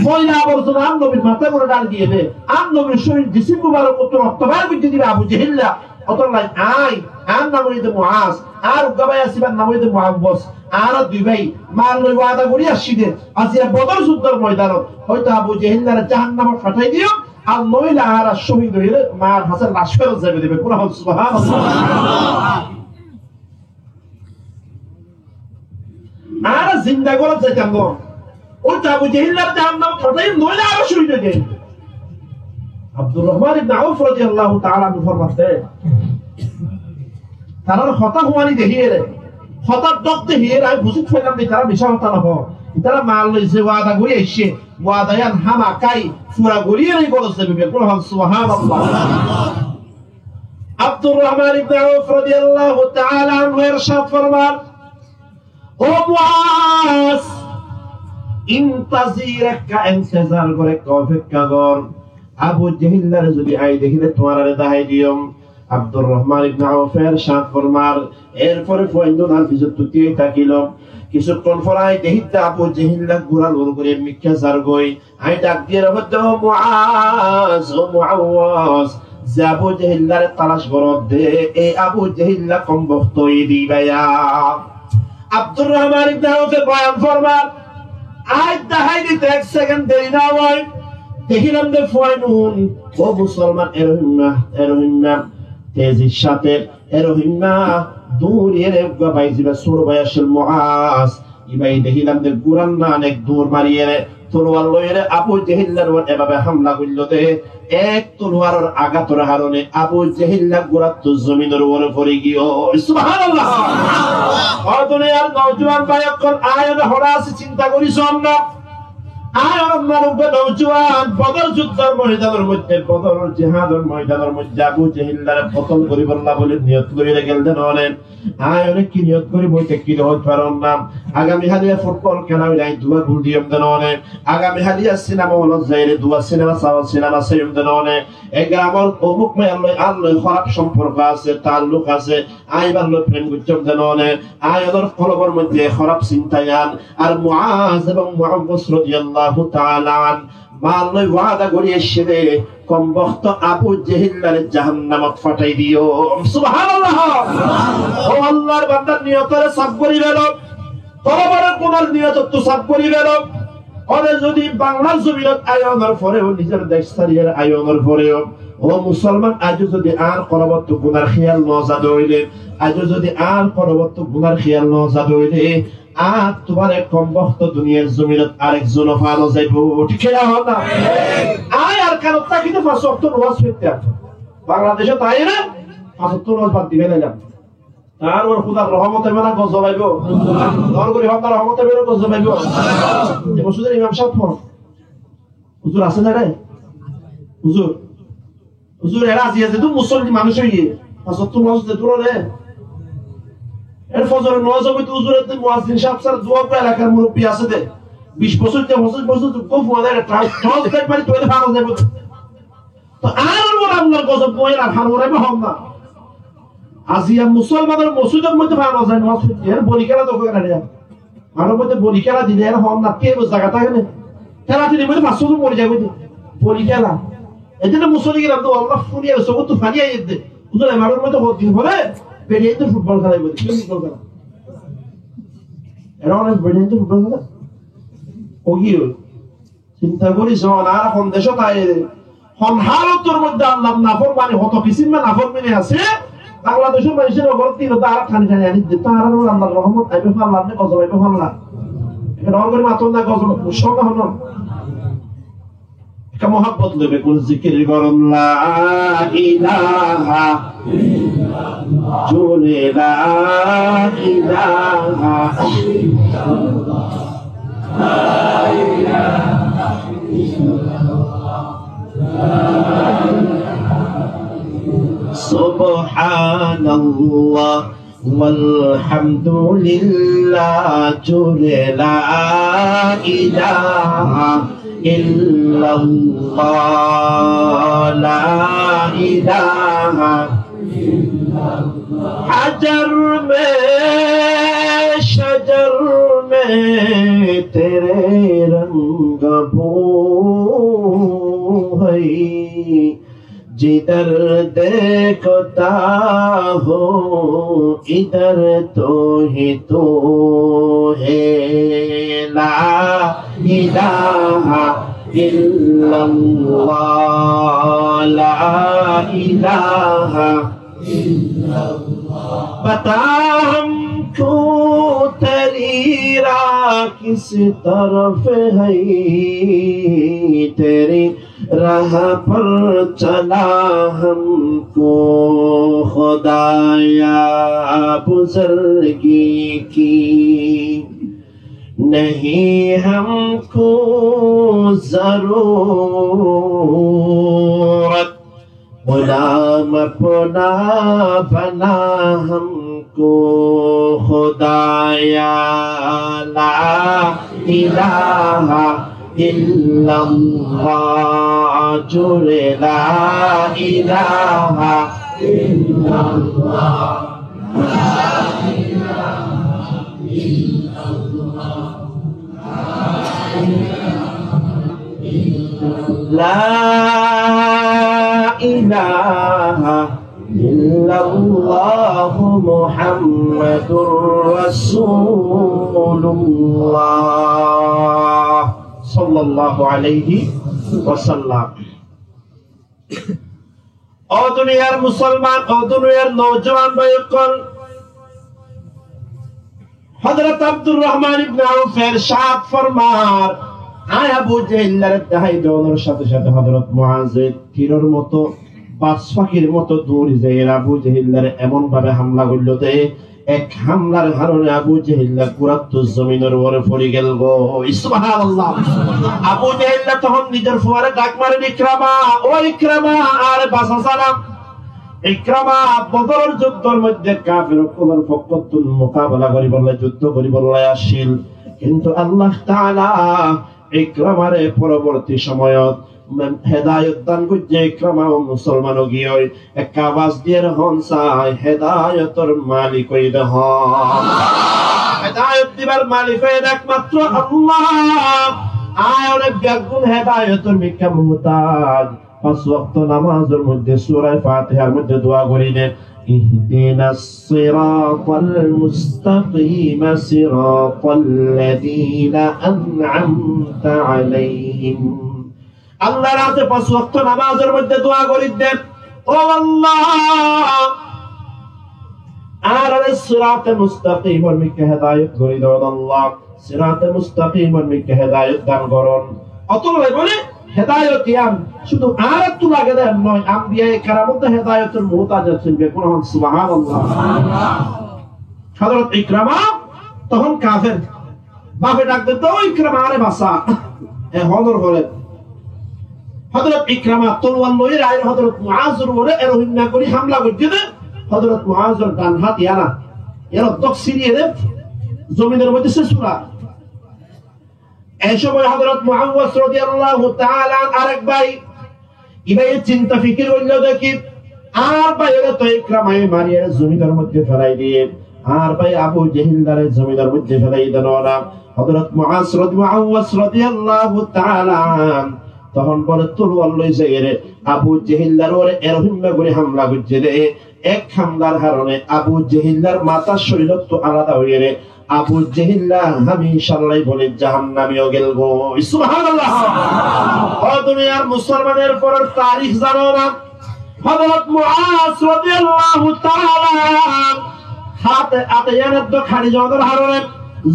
moila aborzona añár nobir matár uore dhali diye de, añár nobir córir jisim mubarok ottu rokto bair goijjé de Abu Jehilla. Ótolla añí, añár nam óiye de Muaz, añár uggwá bái asé, ibar nam óiye de Muawwas, añára dui bái mar loi wada gorí aiccí de, aziya Bodor zuddor moidanot hoito Abu Jehillare jahannamot fathái diyo, ar noóile añára cóhid óiyore mar hañsé lac ferot zaibo de." Beggúne hoó, "Subhanallah." Añára zinda górot zaitam no. Ói to Abu Jehillare jahannamot fathái, noóile añára cóhid ói zai. Abdur Rahman ibne Auf rodiyallahu taala anhu formar de, tarár hotá fuani dekíyore, hotár dhok dekíyore añí buzít failám de tará misá hotá no hoó. Tará mal loi ze wada gorí aiccé, wada yián hámaká fura gorí yóre gorot zaibo. Bekkún hoó, Subhánallah. Abdur Rahman ibne Auf radiyallahu taala anhu ercad formar, "Ó Muaz, intazir, ekká intezar gor, ekká ofekká gor. Abu Jehillare zodi añí dekíle tuáñrare dahái diyum." Abdur Rahman ibne Auf ercad formar, erfore fuaindún ar fizottu tiyai tákilo. Kissúkkon fore añí dekídde Abu Jehilla gura lor gorí mikká zargoi. Añí dhak diyére hoóidde, "Ó Muaz, ó Muaz, ze Abu Jehillare talac goródde, e Abu Jehilla kombokto óiye de íba." Abdur Rahman ibne Aufe boyan formar, añí dahái dite ek sekend deri no ói. Dekílam de fuaindún, ó Musolman, erohimma, erohimma, tezir sáte, erohimma, duñriyére uggúa bái ziba sóro bái accíl Muaz, íba dekílam de gurar nan ek duñr mariyére, toluwar loiyére Abu Jehillar uore ebabe hámla goilló de, ek toluwaror agátor harone Abu Jehilla gurattú zominor uore fori giyói. Subhánallah! Ó duniyar noujuwan bái ókkol, añí ene hoçé así sinta gorí soón na. Añí ene uggúa noujuwan Bodor juddór moidanor moidde, Bodor jihador moidanor moidde Abu Jehillare kotol goríbolla bóli niyot loiyére gel de no né. Añí ene ki niyot gorí boi táikki de hoóit faron na. Agami háliya futbol kéla óile añí duwa gul diyum de no né. Agami háliya sinema holot zaiyóre duwa sinema saiyum, sinema saiyum de no né. E gramor omuk maiyar loi añár loi hóraf somporko asé, taalluk asé, añí íbar loi prem goijjum de no né. Añí ónor kolbor moidde hóraf sinta yián. Ar Muaz ebong Muawwaz rodiyallahu taala an mal loi wada gorí aiccé de, kombokto Abu Jehillare jahannamot fathái diyó. Subhánallah! Ó Allar bandar, niyotore saf gorí felo. Tolobore gunar niyotottu saf gorí felo. Óre zodi Banglar zobinot aiyónor foreo, nizor dec sári ar aiyónor foreo, ó Musolman, aijjó zodi añár kolbottu gunar héyal no za de óile, aijjó zodi añár kolbottu gunar héyal no za de óile, añár tuáñre kombokto duniyar zobinot arek zon faa no zaibo. Thík ki na hoó na? Añí Arkanot tákite fañs wokto nomaz foittam. Bangladecot aiyóre fañs wokto nomaz bad di félailam. Tar uore Húdar rohomot aibo na gozob aibo? Zor gorí hoó na, rohomot aibo na gozob aibo? E mosjidor imam sáb hoón? Huzur asé na re? Huzur. Huzur, era aziya zedún musolli manúic óiye, fañs wokto nomaz zedún fore, er fozoror nomaz óibo de, huzur, edde muazzin sáb sára duwa gua elakar murubbi asé de, bic bosór de, foñcic bosór de, uggwá fuain de, tor-, torc light mari tuáile faa no zaibo de. To añárar uore Allar gozob no aiyé, ar har uore aibo hoón na. Aziya musolmanor mosjidor moidde faa no zai nomaz foitté, ere boli kéla de hoó na re. Ar moidde boli kéla dile ere hoón na, ki ebo zaga táke né? Tela teli moidde fañs só zon mori zaibo de. Boli kéla. Ede ne musolman ore Allah fúni ar sókottu faní aiyé de. Huzur, e maçor moidde hoddin fore, beçiyain de futbol kélaibo de. Ki futbol kéla? Ere hoón beçiyain de futbol kéla? Ó ki ói? Sinta gorí soón, añára hon decót aiyí, hon hálotor moidde Allar naformani, hoto kisímma naformani asé. Bangladecór maincóre ogor dino dara thani thani aní de, tarár uore Allar rohomot aibo falla né gozob aibo falla? Ekká dor gorí matón na, gozob mushkil na hono. Ekká muhabbot loi bekkún zikir goron, la ilaha Jure la ilaha illallah. Subhanallah walhamdulillah. Jure la ilaha illallah, la ilaha. Hajar mein shajar mein tere rang bo hai, jidhar dekhta ho idhar to hi to hai. La ilaha illallah, la ilaha illallah. Bata hamko teri rah kis taraf hai, teri راہ پر چلا ہم کو خدایا بزرگی کی. نہیں ہم کو ضرورت، غلام اپنا بنا ہم کو خدایا۔ لا الہ الا اللہ، جوڑے لا الہ الا اللہ۔ لا الہ الا اللہ محمد رسول اللہ صلی اللہ علیہ وسلم۔ Ó duniyar musolman, ó duniyar noujuwan bái ókkol, Hózorot Abdur Rohman ibne Auf ercad formar, añí Abu Jehillare dahái donor sáte sáte Hózorot Muaze tirór moto, bas fákir moto dóri zaiyóre Abu Jehillare emon bábe hamla goilló de, ek hamlar harone Abu Jehilla gúrattu zominor uore fori gel goi. Subhanallah. Abu Jehilla tohón nizor fuare dhak mare de, "Ikrama, ó Ikrama, añáre basa sára." Ikrama Bodoror juddor moidde kafer ókkolor fokkottun mukabela goribolla, juddo goribolla accíl. Kintu Allah Taala Ikramare foroborti somoyot man-, hedayot dan goijje, Ikrama ó musolman ói giyói. Ekka abas diyére hon sai, hedayotor malik óiye de hon? Hedayot dibar malik óiye de ekmatro Allah. Añí ónek beggún hedayotor mikká muhtaj. Fañs wokto namazor moidde Sura Fatihar moidde dua gorí de, اهدنا الصراط المستقيم صراط الذين أنعمت عليهم. Allahr hañsé fañs wokto namazor moidde dua gorí de, "Ó Allah, añáre sirate mustaqimor mikká hedayot gorí de, ó Allah." Sirate mustaqimor mikká hedayot dan goron. Ótolla bóle, hedayot yián cúdu añárattu lage de yián noó, ambiyaye keramot de hedayotor muhtaj accíl, beggún hon subhanallah. Hózorot Ikrama tohón kafer. Bafe dhak de de, "Ó Ikrama, añáre basa." E honor hore Hózorot Ikrama toluwar loi aiyóre Hózorot Muazor uore erohimma gorí hamla goijjé de, Hózorot Muazor dhan hát yián, yián oddok siriyóre zominor moidde sés óiye. E somoi Hózorot Muaz rodiyallahu taala anhu arek bái, ibáye cinta fikir goilló de ki, añár báiyore to Ikramaye mariyóre zominor moidde felai diye, añár bái Abu Jehillare zominor moidde felai de no na. Hózorot Muaz rod-, Muaz rodiyallahu taala anhu tohón bóle toluwar loi zaiyóre Abu Jehillar uore erohimma gorí hamla goijjé de, ek hamlar harone Abu Jehillar matá córirottu alada óiyore Abu Jehilla hámicalla bóle jahannami ói gel goi. Subhanallah. Ó duniyar musolman, er foror tarikh zano na? Hózorot Muaz rodiyallahu taala anhu háte, háte yián eddo hári zonor harone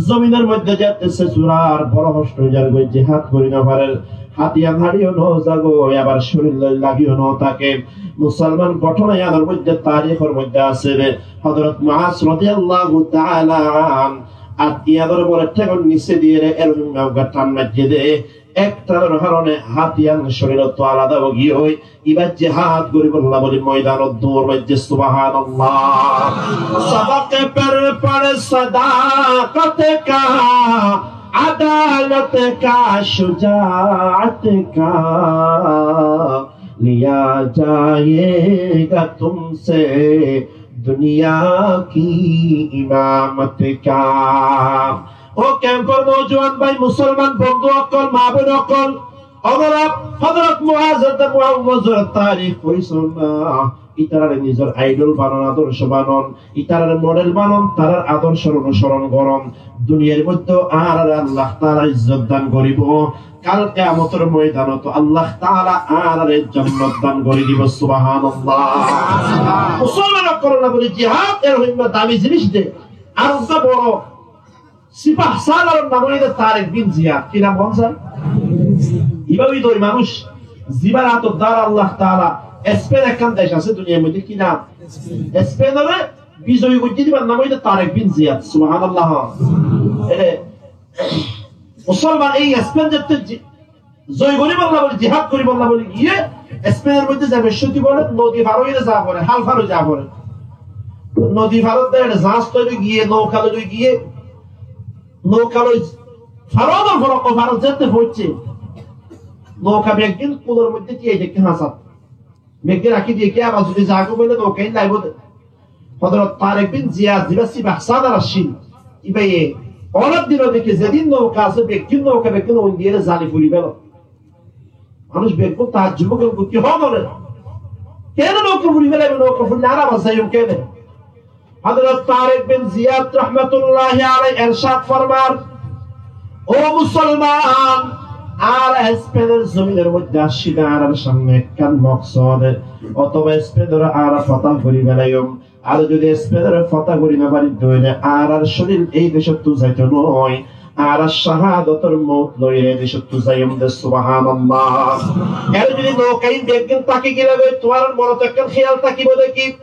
zominor moidde zaite sés óiye, boro hosto ói zar goi, jihad gorí no farer, hát yián háriyo no za goi, abar córir loi lagiyo no táke. Musolman gótona yiánor moidde, tarikhor moidde asé de, Hózorot Muaz rodiyallahu taala anhu hát yiánor uore théngor nise diyére erohimma uggwá than maijjé de, ek thanor harone hát yián córirottu alada ói giyói, ibá jihad goríbolla bóli moidanot dour maijjé, subhanallah. سبق پر پڑھ صداقت کا، عدالت کا، شجاعت کا، لیا جائے گا تم سے دنیا کی امامت کا۔ Ó kemfor noujuwan bái, musolman bondú ókkol, maa boin ókkol, ónora Hózorot Muaz edde Muaz, Muazor tarikh fori sóon na, ítarare nizor idol banon, adorco banon, ítarare model banon, tarar adorcor onusoron goron. Duniyar moidde añárare Allah taala izzot dan goribo, kal kiyamotor moidanot Allah taala añárare jonnot dan gori dibo. Subhanallah. Musolman ókkol, Allah bóle jihad erohimma dami zinis de. Ar uggwá boro sipah salar nam óilde Tarek bin Ziyad. Ki nam hon sar? Ibá óilde oi manúic, zibar átor dara Allah taala Spain ekkán dec asé duniyar moidde, ki nam? Spain ore bizoy goijjé de, ibar nam óilde Tarek bin Ziyad. Subhanallah. Ere Musolman ei Spen zette ji-, zoi goribolla buli, jihad goribolla buli giyé, Spenor moidde zaibar cómot bóle nodi far ói za fore, hál far ói za fore. Nodi farot de ere zaház loi giyé, nouka loi giyé, nouka loi farot, farot zette foóñiccé, nouka beggín kulor moidde tiyai dekké hañsat. Beggín rakí diyé ki, abar zodi zagói bóle nouka ín laibo de. Hozrot Tarek bin Ziyad, ziba sipah sádar accíl, íbaye onor dilo dekké zedún nouka asé, beggín nouka beggín oin diyére zali furi félo. Manúic beggún taajjub ói giyé, ki hoór ore? Kene nouka furi félaibo, nouka furile añára abar zaiyum kene? Hozrot Tarek bin Ziyad rahmatulláhi alaih ercad formar, "Ó musolman, añára Spenor zominor moidde aiccí de añárar samne ekkán moksod, otoba Spenore añára fotá gori felaiyum. Ar zodi Spenore fotá gori no fari de óile añárar córil ei decóttu zaito no, añára cahadotor mout loiyóre ei decóttu zaiyum de." Subhánallah. Ere zodi nouka ín beggín táki giyé de óile tuáñrar monot ekkán héyal tákibo de ki,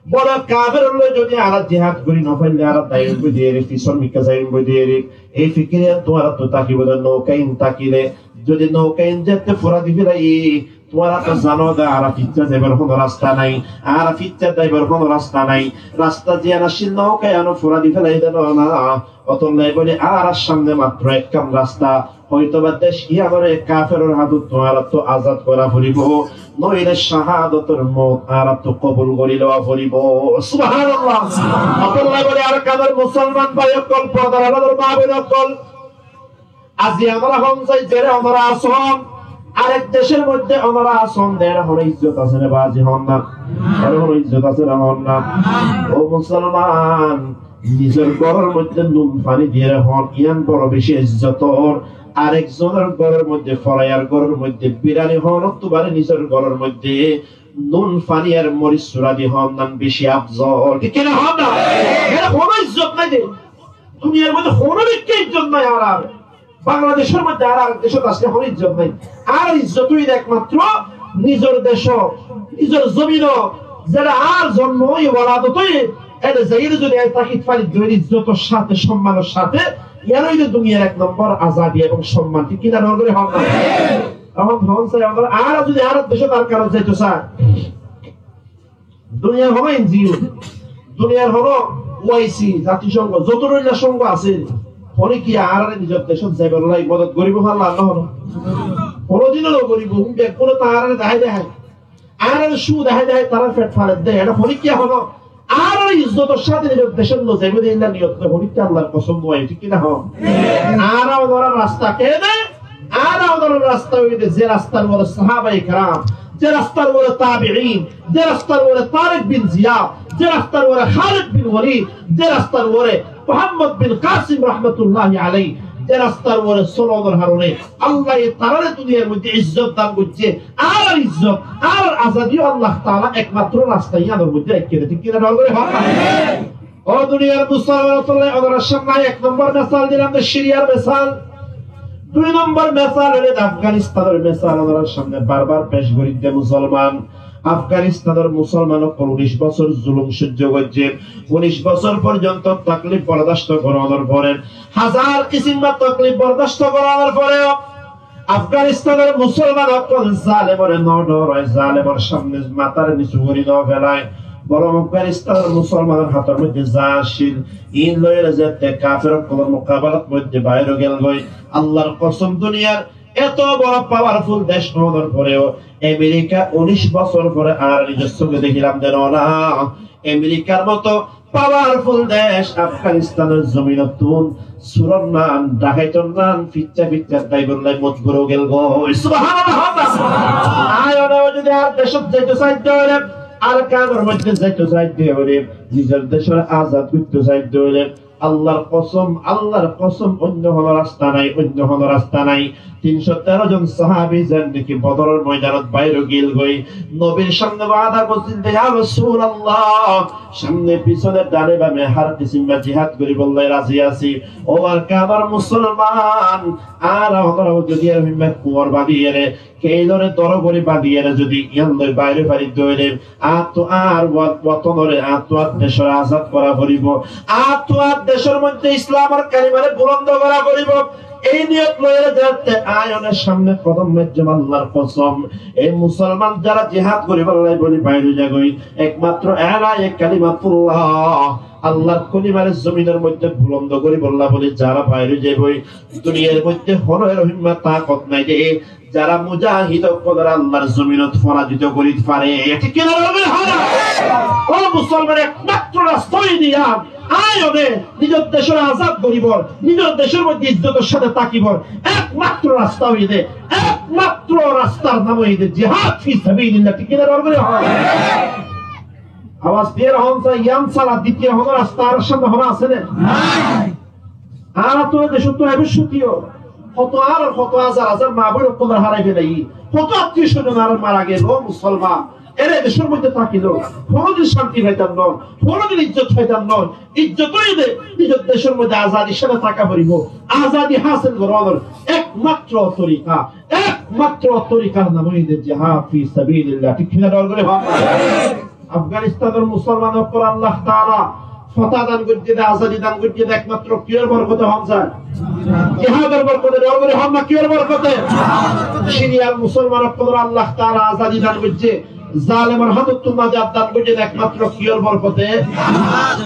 bóle kaferor loi zodi añára jihad gori no faille añára daiyum goi diyére, fisór mikká zaiyum goi diyére, ei fikir yían tuáñrattu tákibo de. Nouka ín tákile, zodi nouka ín zette fura di félai, tuáñra to zano de añára ficcá zaibar hono rasta nai, añára ficcá zaibar hono rasta nai. Rasta ziyán accíl nouka yíano fura di félai de no na, otolla bóle añárar samne matro ekkán rasta, hoitoba dec yíanore kaferor hátot tuáñrattu azad gora foribo, noile cahadotor mout añárattu kobul gori lowa foribo. Subhánallah. Otolla bóle Arkanor musolman bái ókkol, fordar añçalor maa boin ókkol, aijja onora hon sai, zere onora asón, arek decór moidde onora asón de, ere hono izzot asé né bazi, hoón na? Ere hono izzot asé né, hoón na? Ó musolman, nizor góror moidde nun fani diyére hoón, yían boro beci izzotor. Arek zonor góror moidde, forayar góror moidde birani hoónottú bari nizor góror moidde nun fani ar moris sura di hoón nan beci afzol. Thík ki na, hoón na? Ere hono izzot nai de. Duniyar moidde hono bekká izzot nai añárar. Bangladecór moidde añára arek decót asile hono izzot nai. Añárar izzot óilde ekmatro nizor decót, nizor zobinot, zere añár zonmo óiye, woladot óiye, ere zaiyóre zodi añí táki fari de óile izzotor sáte, sommanor sáte, yían óilde duniyar ek nombor azadi ebong somman. Thík ki na, noór gori hoón na? Ehón hoón sai, añára zodi añárar decót Arkanot zaito sai, duniyar hono N G O, duniyar hono O I C, zatisongho, zoto dhoilla songho asé, honikka añárare nizor decót zaibar lá modot goribo falla no hono? Honodino no goribo. Beggúne to añárare dehái dehái, añárare cu dehái dehái, tarár fet faler de, ere honikka hono añárare izzotor sáte nizor decót loi zaibo de, ílla niyot loi honikka Allar kosom no ai, thík ki na, hoón? Añára onorar rasta kene? Añára onorar rasta óilde ze rastar uore sahabaye keram, ze rastar uore tabiin, ze rastar uore Tarek bin Ziyad, ze rastar uore Khalid bin Walid, ze rastar uore Muhammod bin Kasim rahmatulláhi alaih, ze rastar uore solonor harone Allaye tarare duniyar moidde izzot dan goijje, añárar izzot, añárar azadi ó Allah taala ekmatro rasta yíanor moidde raikké de, thík ki na, noór gori hoón na? Ó duniyar musolman ókkol, onorar samne ek nombor mesal dilam de, Siriyar mesal. Dui nombor mesal óilde Afganistanor mesal, onorar samne bar bar pec gorí de musolman. Afganistanor musolman ókkol unic bosór zulum sóijjo goijje, unic bosór forzonto toklif bordasto goronor fore, házar kisimor toklif bordasto goronor foreo Afganistanor musolman ókkol zalemore no dhorai, zalemor samne matare nisu gorí no felai. Borong Afganistanor musolmanor hátor moidde za accíl, ín loiyóre zette kafer ókkolor mukabalat moidde bair ói gelgoi. Allar kosom, duniyar eto boro pawarful dec ónor foreo Amerika unic bosór fore añára nizor sóke dekílam de no na, Amerikar moto pawarful dec Afganistanor zobinottún suror nan, dhakaitor nan, ficcá ficcá daibolla mojbur ói gelgoi. Subhánallah. Añí onoráre zodi añár decót zaito saidde óile, Arkanor moidde zaito saidde óile, nizor decóre azad goitto saidde óile, Allar kosom, Allar kosom, oinno hono rasta nai, oinno hono rasta nai. Tin cót teró zon sahabi zendilla ki Bodoror moidanot bair ói gelgoi, nobir samne wada goijjíl de, "Ya Rosulallah, samne fisone dane bame hár kisimor jihad goríbolla razi así." Ó Arkanor musolman, añára onorá zodi ar himmat kuwar bañdiyóre, keilore doro gorí bañdiyóre zodi yían loi bair ói fari de óile, añáttu añár wa-, wotonore, añáttu añár decóre azad gora foribo. Añáttu añár decór moiddé Islamor kalimare bulond gorá foribó. Ei niyot loiyóre zeéñtte aññí oñnor sámne kodom maijjum, Allar kosom. Ei musolman zará jihad goríbolla bóli bair ói zagói, ekmatro eláye kalimatullah, Allar kalimare zominor moiddé bulond goríbolla bóli zará bair ói zagói, duniyar moiddé honó eró himmat takot nai de, zará mujahid ókkolore Allar zominot forazito gorí fare. Thík ki na? Ó musolman, ekmatro rasta óilde yián, aññí oñnore nizor decóre azad goríbor, nizor decór moiddé izzotor sáte tákibor ekmatro rasta óilde, ekmatro rastar nam óilde jihad fi sabilillah. Thík ki na? Abas diyóre hoón sái, yián sára ditiyo honó rasta añárar sámne honó asé né? Nai. Añára to e decót to e bocót to hoto añárar hoto házar házar maa boin ókkol harai felaiyí, hoto attiyo sózon añárar mara gel. Ó musolman, eré e decór moiddé tákile honódin cánti faitam no, honódin izzot faitam no. Izzot óilde nizor decór moiddé azadir sáte táka foribó. Azadi hásil gorónor ekmatro torika, ekmatro torikar nam óilde jihad fi sabilillah. Thík ki na? Dor gorí hoón. Afganistanor musolman ókkol Allah taala fotá dan goijjé de, azadi dan goijjé de ekmatro kiyór borkote hoón sái? Jihador borkote. Dor gorí hoón na, kiyór borkote? Siriyar musolman ókkolore Allah taala azadi dan goijjé, zalemor hátottú najat dan goijjé de ekmatro kiyór borkote?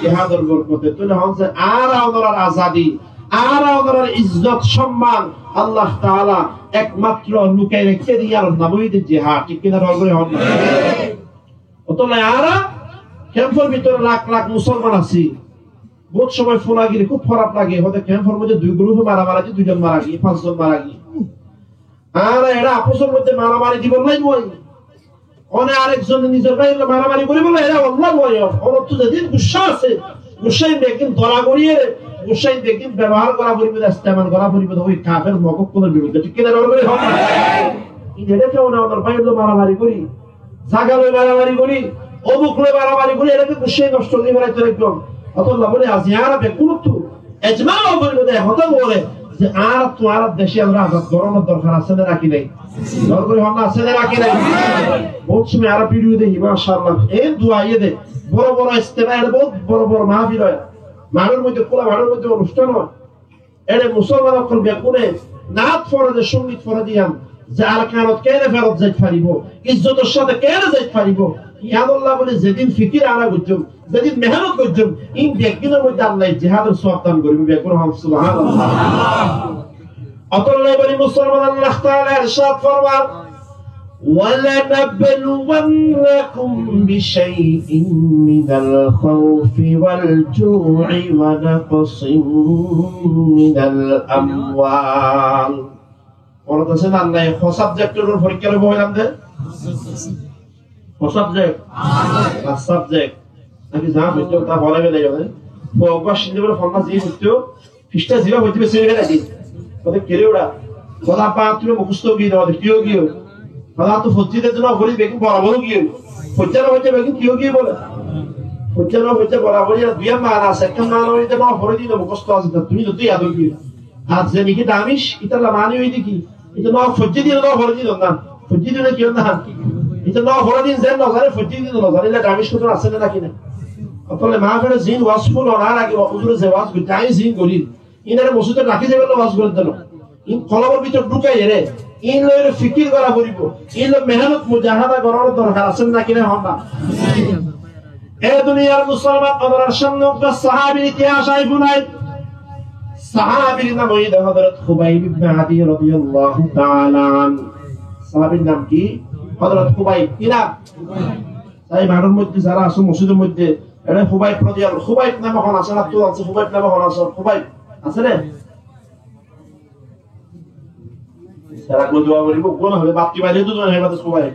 Jihador borkote. Tóile hoón sái, añára onorar azadi, añára onorar izzot somman Allah taala ekmatro lukai raikké de, yián nam óilde jihad. Thík ki na? Dor gorí hoón na. Ótolla añára kemfor bútore lak lak musolman así. Bout somoi fúnagiri kúb hóraf lage, hoó de kemfor moiddé dui gurufe maramari di, duizon mara giyé, fañszon mara giyé. Añára eré afosor moiddé maramari dibolla no aiyí. One arek zone nizor báiyor lói maramari goríbolla eré Allah no aiyí. Onottú zedin guccá asé, guccá in beggín dóra gorí eré, guccá in beggín bebohár gorá foribó de, estemal gorá foribó de ói kafer Mog ókkolor birudde. Thík ki na? Dor gorí hoón na. In eré kiyá one onor báiyor lói maramari gorí, zaga lói maramari gorí, omuk lói maramari gorí, eré ki guccá in nosto gorí felaito ekdom. Ótolla bóli aijja añára beggúnottú ejma ówa foribó de, hotá bóle, ze añárattú añárar dec añára azad gorónor dorkar asé né naki nai? Dor gorí hoón na, asé né naki nai? Bout somoi añára bidiyo dehí, macállah, e dua iyé de, boro boro ijtima, eré bout boro boro mahfil ói, maçor moiddé, kúla maçor moiddé onustán ói. Eré musolman ókkol beggúne naát fore de, songit fore de yián, ze Arkanot keéne ferot zait faribó, izzotor sáte keéne zait faribó, yiánolla bóli zedin fikir añára goijjum, zedin mehénot goijjum, in beggúnor moiddé Allaye jihador sowab dan goríbou, beggúne hoón subhanallah. Ótolla bóli musolman, Allah taala ercad formar, ولنبلونكم بشيء من الخوف والجوع ونقص من الأموال. Monot asé né nai, hon subject or forikká loibo hoilam de? Hon subject? Fañs subject. Naki za foijjó, ta forai felaiyó né? Fo gua sinde bole fonná zi foijjó, fishtá ziba foijjé besi félai di. Hoó de, "Ki re uçá?" Hoó de, "Abba, añáttu mukosto ói giyé." Hoó de, "Ki ói giyé?" Hoó de, "Añáttu foijjé de no fori, beggín borabor ói giyé." Foijjá no foijjá beggín ki ói giyé bole? Foijjá no foijjá borabor, yián duiyá maana asé, ekkán maana óilde de no fori din mukosto asé, tar tuñí to yad ói giyé. Ar ze niki damic, itar maana óilde ki? Ite no foijjé din no fori din na. Foijjé din ki na? Ite no fori din ze no zane, foijjé din no zane, ila damic hotá asé né naki nai? Ótolla mahfilot zin waz fúnon, ar age huzure ze waz goijjé, añí zin gorí. Inore mosjidot rakí zaibolla waz gorer de no. In kolbor bútore dhukai eré, in loi fikir gora foribo, in loi mehénot mujahada gorar dorkar asé né naki nai, hoón na? E duniyar musolman, onorar sámne uggwá sahábir itihas añí fúnai. Sahábir nam óilde Hozrot Khubaib ibne Adi rodiyallahu taala anhu. Sahábir nam ki? Hozrot Khubaib. Ki nam? Sai maçor moiddé zará asó, mosjidor moiddé, eré Khubaib rodiyallahu, Khubaib name hon asé, Abdul asé, Khubaib name hon asé, Khubaib asé né? Tará koi dua goríbo, gún hoibo, batti baile duzon hoibo, Khubaib.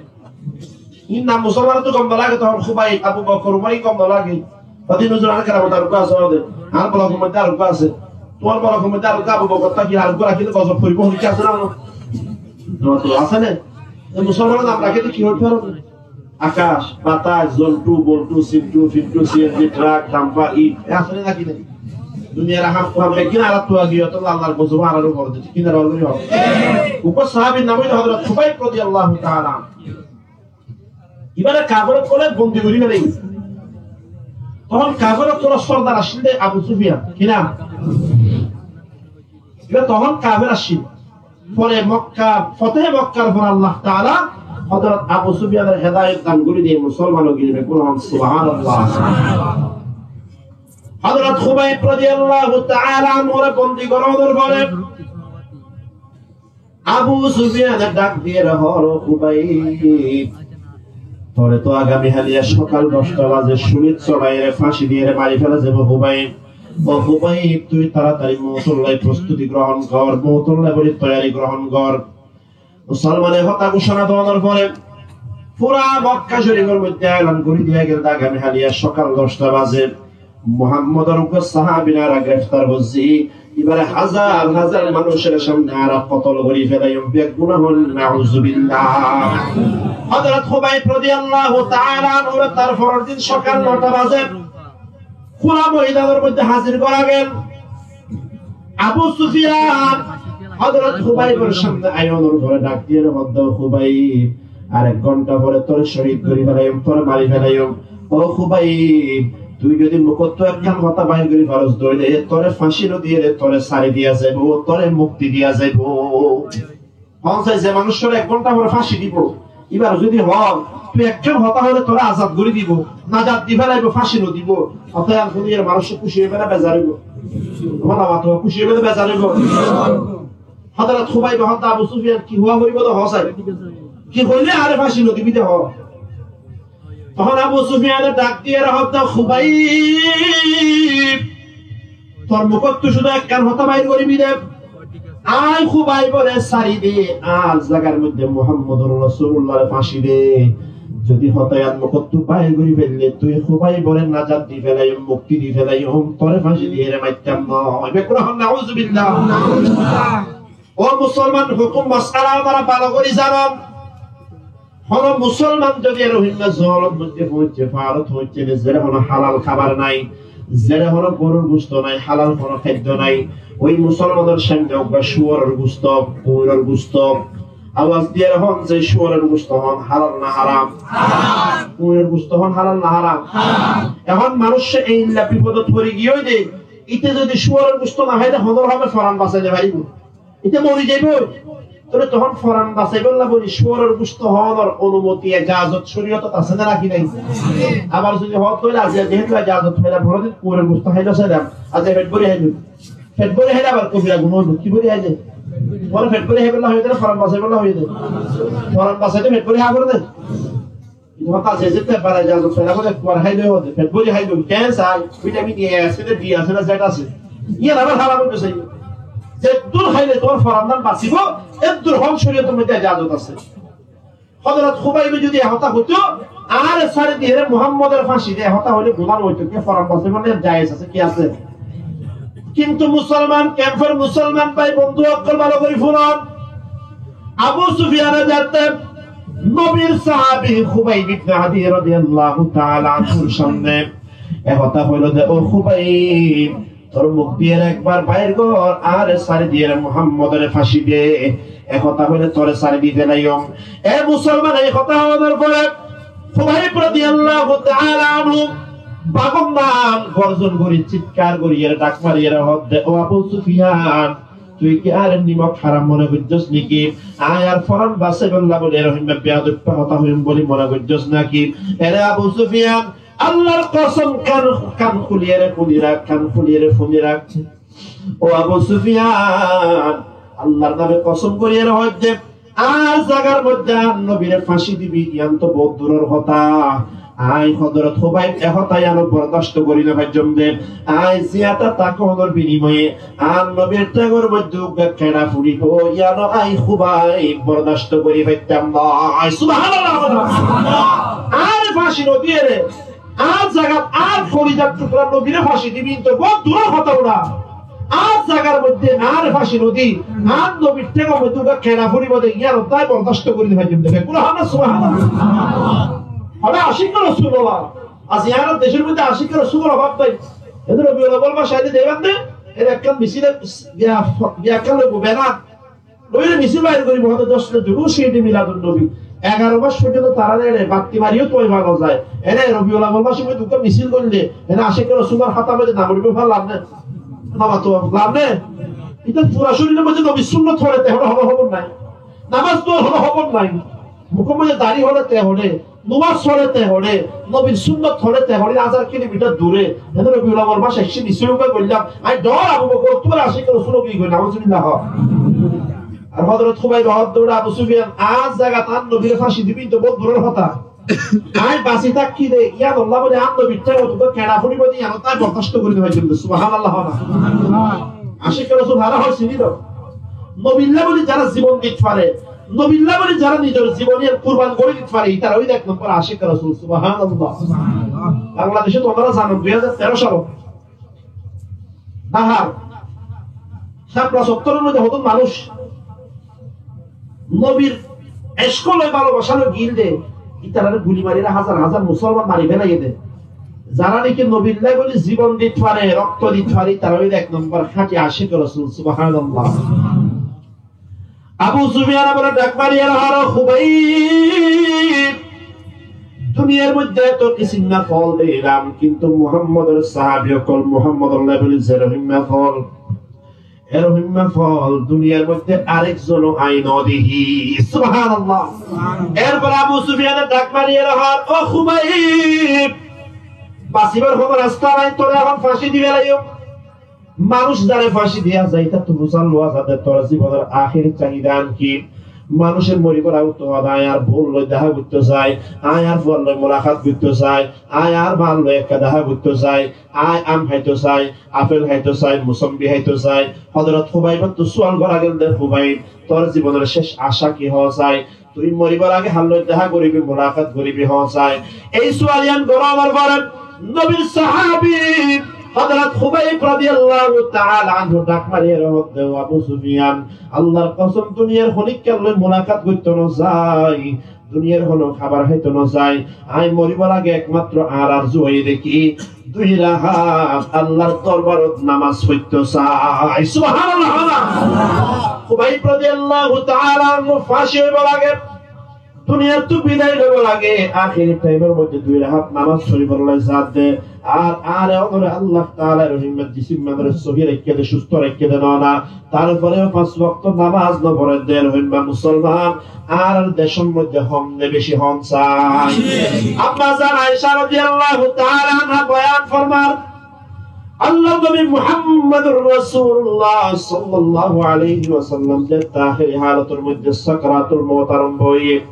In nam musolmanottu gom no lage, tohón Khubaib, Abu Bokor, Umar in gom no lage. Todin huzur ar keramot ar uggwá asé de. Ar bolokor moiddé ar uggwá asé. Tuáñr bolokor moiddé ar uggwá Abu Bokor táki ar uggwá rakíle gozob foribo, honikka asé na? No, to asé na? E musolmanor nam rakíle ki hoi fare? Akash, batas, zontu, bontu, sintu, fintu, siyenji, trak, dampa, it, e asé né naki nai? Duniyar ham, ham beggín añárattú age, ótolla Allar gozob añárar uore de, thík ki na? Dor gorí hoón. Uggwá sahábir nam óilde Hozrot Khubaib rodiyallahu taala anhu. Ibáre kafer ókkole bondi gorí félaiye. Tohón kafer ókkolor sordar accíl de Abu Sufiyan, ki nam? Ibá tohón kafer accíl. Fore Mokka, fotehe Mokkar fore Allah Taala Hozorot Abu Sufiyanore hedayot dan gorí diye, musolman ói giyé, beggún hoón subhanallah. Hozorot Khubayb rodiyallahu taala anhure bondi gorónor fore Abu Sufiyane dhak diyére hoór, "Ó Khubayb, tore to agami haliya sokal dosta baze sulit soraiyére fáñsi diyére mari féla zaibo Khubayb. Ó Khubayb, tui taratari moutolla prostuti grohón gor, moutolla bóli toiyari grohón gor." Musolmane hotá gucóna donor fore fura Mokka Corifor moidde elan gorí diya giyé de agami haliya sokal dosta baze Muhammodor uggwá sahabi nara greftar goijjé, ibáre házar házar manúcor samne añára kotol gorí félaiyum, beggúne hoón nauzubillah. Hozorot Khubayb rodiyallahu taala anhure tar foror din sokal nota baze kúla moidanor moidde házir gora gel. Abu Sufiyan Hozorot Khubaybor samne aiyónor fore dhak diyére hoór de, "Ó Khubayb, ar ek gónta fore tore cóhid gorí félaiyum, tore mari félaiyum. Ó Khubayb, tui zodi mukottú ekkán hotá bair gorí faros de óile, tore fáñsi no diyére tore sári diya zaibo, tore mukti diya zaibo." Hoón sai ze manúcor ek gónta fore fáñsi dibo, ibáre zodi hoó, "Tui ekkán hotá hoile tore azad gorí dibo, nazat di félaibo, fáñsi no dibo." Hotá yián fúniyére manúc kúci óibo né bezar óibo? Tuáñra mato, kúci óibo né bezar óibo? Hozorot Khubaybe hoór de, "Abu Sufiyan, ki hoó foribo de hoó sai. Ki hoile añáre fáñsi no dibi de hoó." Tohón Abu Sufiyane dhak diyére hoór de, "Khubayb, tor mukottú cúdu ekkán hotá bair goríbi de, añí Khubaybore sári de, añár zagar moidde Muhammodur Rosulullahre fáñsi de. Zodi hotá yián mukottú bair gorí félaile, tui Khubaybore nazat di félaiyum, mukti di félaiyum, tore fáñsi diyére maittam no." Beggúne hoón nauzubillah. Ó musolman, hukum mosala añára bála gorí zanon. Hono musolman zodi e Rohingya zolor moidde foóñikke, faárot foóñikke, zere hono halal hábar nai, zere hono gorur gusto nai, halal hono háiddo nai, ói musolmanor samne uggwá cúyoror gusto, kuñiror gusto, awaz diyére hoón ze cúyoror gusto hoón halal na háram? Kuñiror gusto hoón halal na háram? Ehón manúc eilla bifodot fori giyé de, íte zodi cúyoror gusto no hái de, honór hame foran basai no faribo. Íte mori zaibo. Tóile tohón foran basaibólla bóli cúyoror gusto hánor onumoti, ejazot córiyotot asé né náki nai? Abar zodi hoó tóile aijja zehetu ejazot failam, honodin kuñiror gusto hái no sailam, aijja fet bóri háilum. Fet bóri háile abar kobira guná óibo. Ki bóri háile? Tuáñra fet bóri háibolla hoiyé dé né foran basaibólla hoiyé dé? Foran basaité fet bóri há foré dé. Tuáñra ta zezette bara ejazot failam de, kuñir háilum de, fet bóri háilum, keén sai, vitamin A asé né, B asé né, Z asé. Yián abar háram óibo sai. Zeddúr háile tuáñr forandán basibo, eddúr hoón córiyotor moidde ejazot asé. Hozorot Khubaybe zodi e hotá hoitó, "Añáre sári diyére Muhammodore fáñsi de," e hotá hoile guná no óito, ki foran basaibólla jayez asé, ki asé? Kintu musolman, kemfor musolman bái bondú ókkol bála gorí fúnon. Abu Sufiyane zaite nobir sahabi Khubayb ibne Adi rodiyallahu taala anhur samne e hotá hoilo de, "Ó Khubayb, tor muk diyére ekbar bair gor, añáre sári diyére Muhammodore fáñsi de." E hotá hoile tore sári di félaiyum. E musolman, e hotá honór fore Khubayb rodiyallahu taala anhu bagor nam gorzon gorí, citkar gorí, ere dhak mari ere hoór de, "Ó Abu Sufiyan, tui ki añáre nimok háram mone goijjós niki? Añí añár foran basaibólla bóli e rohimma beyadoippá hotá hoiyum bóli mone goijjós náki? Ere Abu Sufiyan, Allar kosom, kan, kan kúliyére fúni rak, kan kúliyére fúni rak. Ó Abu Sufiyan, Allar name kosom gorí ere hoóir de, añár zagar moidde añár nobire fáñsi dibi, yián to bout duror hotá. Añí Hozorot Khubayb e hotá yiáno bordasto gorí no faijjóm de. Añí ziyáta tákon or binimoye añár nobir théngor moidde uggwá keñça furibo, yiáno añí Khubayb bordasto gorí faittam no." Subhanallah. Añáre fáñsi no diyére, añár zagat, añár kolizar tukra nobire fáñsi dibi, yián to bout duror hotá uçá. Añár zagar moidde añáre fáñsi no di, añár nobir théngor moidde uggwá keñça furibo de, yián to añí bordasto gorí no faijjóm de. Beggúne hoón na subhanallah. Añára acik Rosulullah. Aijja añárar decór moidde acik Rosulor obab nai. Ede Robiul Awwal mac aile deiban de, ede ekkán misil, biya, biya ekkán loibo, benar loire misil bair goribo, hoto doc loibo, Id Miladun Nobi. Egaro mac foijjonto tará ere batti mariyó tuwaiba no zai. Ere Robiul Awwal mac foijjonto uggwá misil goille, ere Ashike Rosulor hátar maze nam uthibó, laf ne? Nam uthibó, laf ne? Ite fura córiyor maze nobir sunnot hole te hole, hono hóbor nai. Namaz to hono hóbor nai. Mukor maze dari hole te hole, namaz hole te hole, nobir sunnot hole te hole, házar kilomitar dure. Ere Robiul Awwal mac ekcó misil uggwá goillám. Añí dor Abu Bokor, tuáñra Ashike Rosul ki goi, nauzubillah. Ar Hozrot Khubayb hoódde, Abu Sufiyan, añár zagat añár nobire fáñci dibi, ito bout duror hotá. Añí basi tákki de, yián olla buli añár nobir thaimot uggwá keñça foribo de, yián añí bordasto gorí no faijjum de. Subhanallah hoó na. Ashike Rosul hará hoó, sini do. Nobilla buli zará zibon dit fare, nobilla buli zará nizor zibon yián kurban gorí dit fare, itará óilde ek nombor Ashike Rosul. Subhanallah. Bangladecot onora zanon, dui házar teró salot Dahar Shamla sottoror moidde hodún manúic nobir ecko loi, balobaca loi gilde, itarare guli mariyóre házar házar musolman mari félaiye de. Zará niki nobillá buli zibon dit fare, rokto dit fare, itará óilde ek nombor háñti ashik Rosul. Subhanallah. Abu Sufiyan abar dhak mariyóre hoór, Khubayb, duniyar moidde eto kisim nafol dekílam, kintu Muhammodor sahabi ókkol, Muhammodor level zerohím nafol, erohím nafol duniyar moidde arek zone añí no dekí. Subhanallah. Erfore Abu Sufiyane dhak mariyóre hoór, ó Khubayb, basibar hono rasta nai, tore ehón fañci di felaiyum. Manúic zare fañci diya za, itattú fusár luwa za de tor zibonor ahéri saida ki? Manúice moribar age hoó de, añí añár bou loi dehá goitto sai, añí añár fua loi mulakat goitto sai, añí añár ma loi ekka dehá goitto sai, añí am háito sai, afel háito sai, musombi háito sai. Hozrot Khubaybottú sual gora gel de, Khubayb, tor zibonor céc acá ki hoó sai? Tui moribar age hár loi dehá goribi, mulakat goribi hoó sai? Ei sual yián gorónar fore nobir sahabi Hozrot Khubayb rodiyallahu taala anhu dhak mariyóre hoór de, ó Abu Sufiyan, Allar kosom, duniyar honikka loi mulakat goitto no sai, duniyar hono habar háito no sai, añí moribar age ekmatro añár arzu óiye de ki, dui rakat Allar dorbarot namaz foitto sai. Subhanallah. Khubayb rodiyallahu taala anhu fañci óibar age, duniyattú bidai loibar age, ahéri thaimor moidde dui rakat namaz foríbolla za de. Ar añáre onore Allah taala erohím jisim manore sohi raikké de, custó raikké de no na, tarfore fañs wokto namaz no fore de erohím musolman añárar decor moidde hom ne beci hoó sai? Ammazan Aisha rodiyallahu taala anha boyan formar, Allar nobi Muhammadur Rosulullah sallallahu alaihi wasallam zette ahéri halotor moidde sakaratul mot arombo óiye,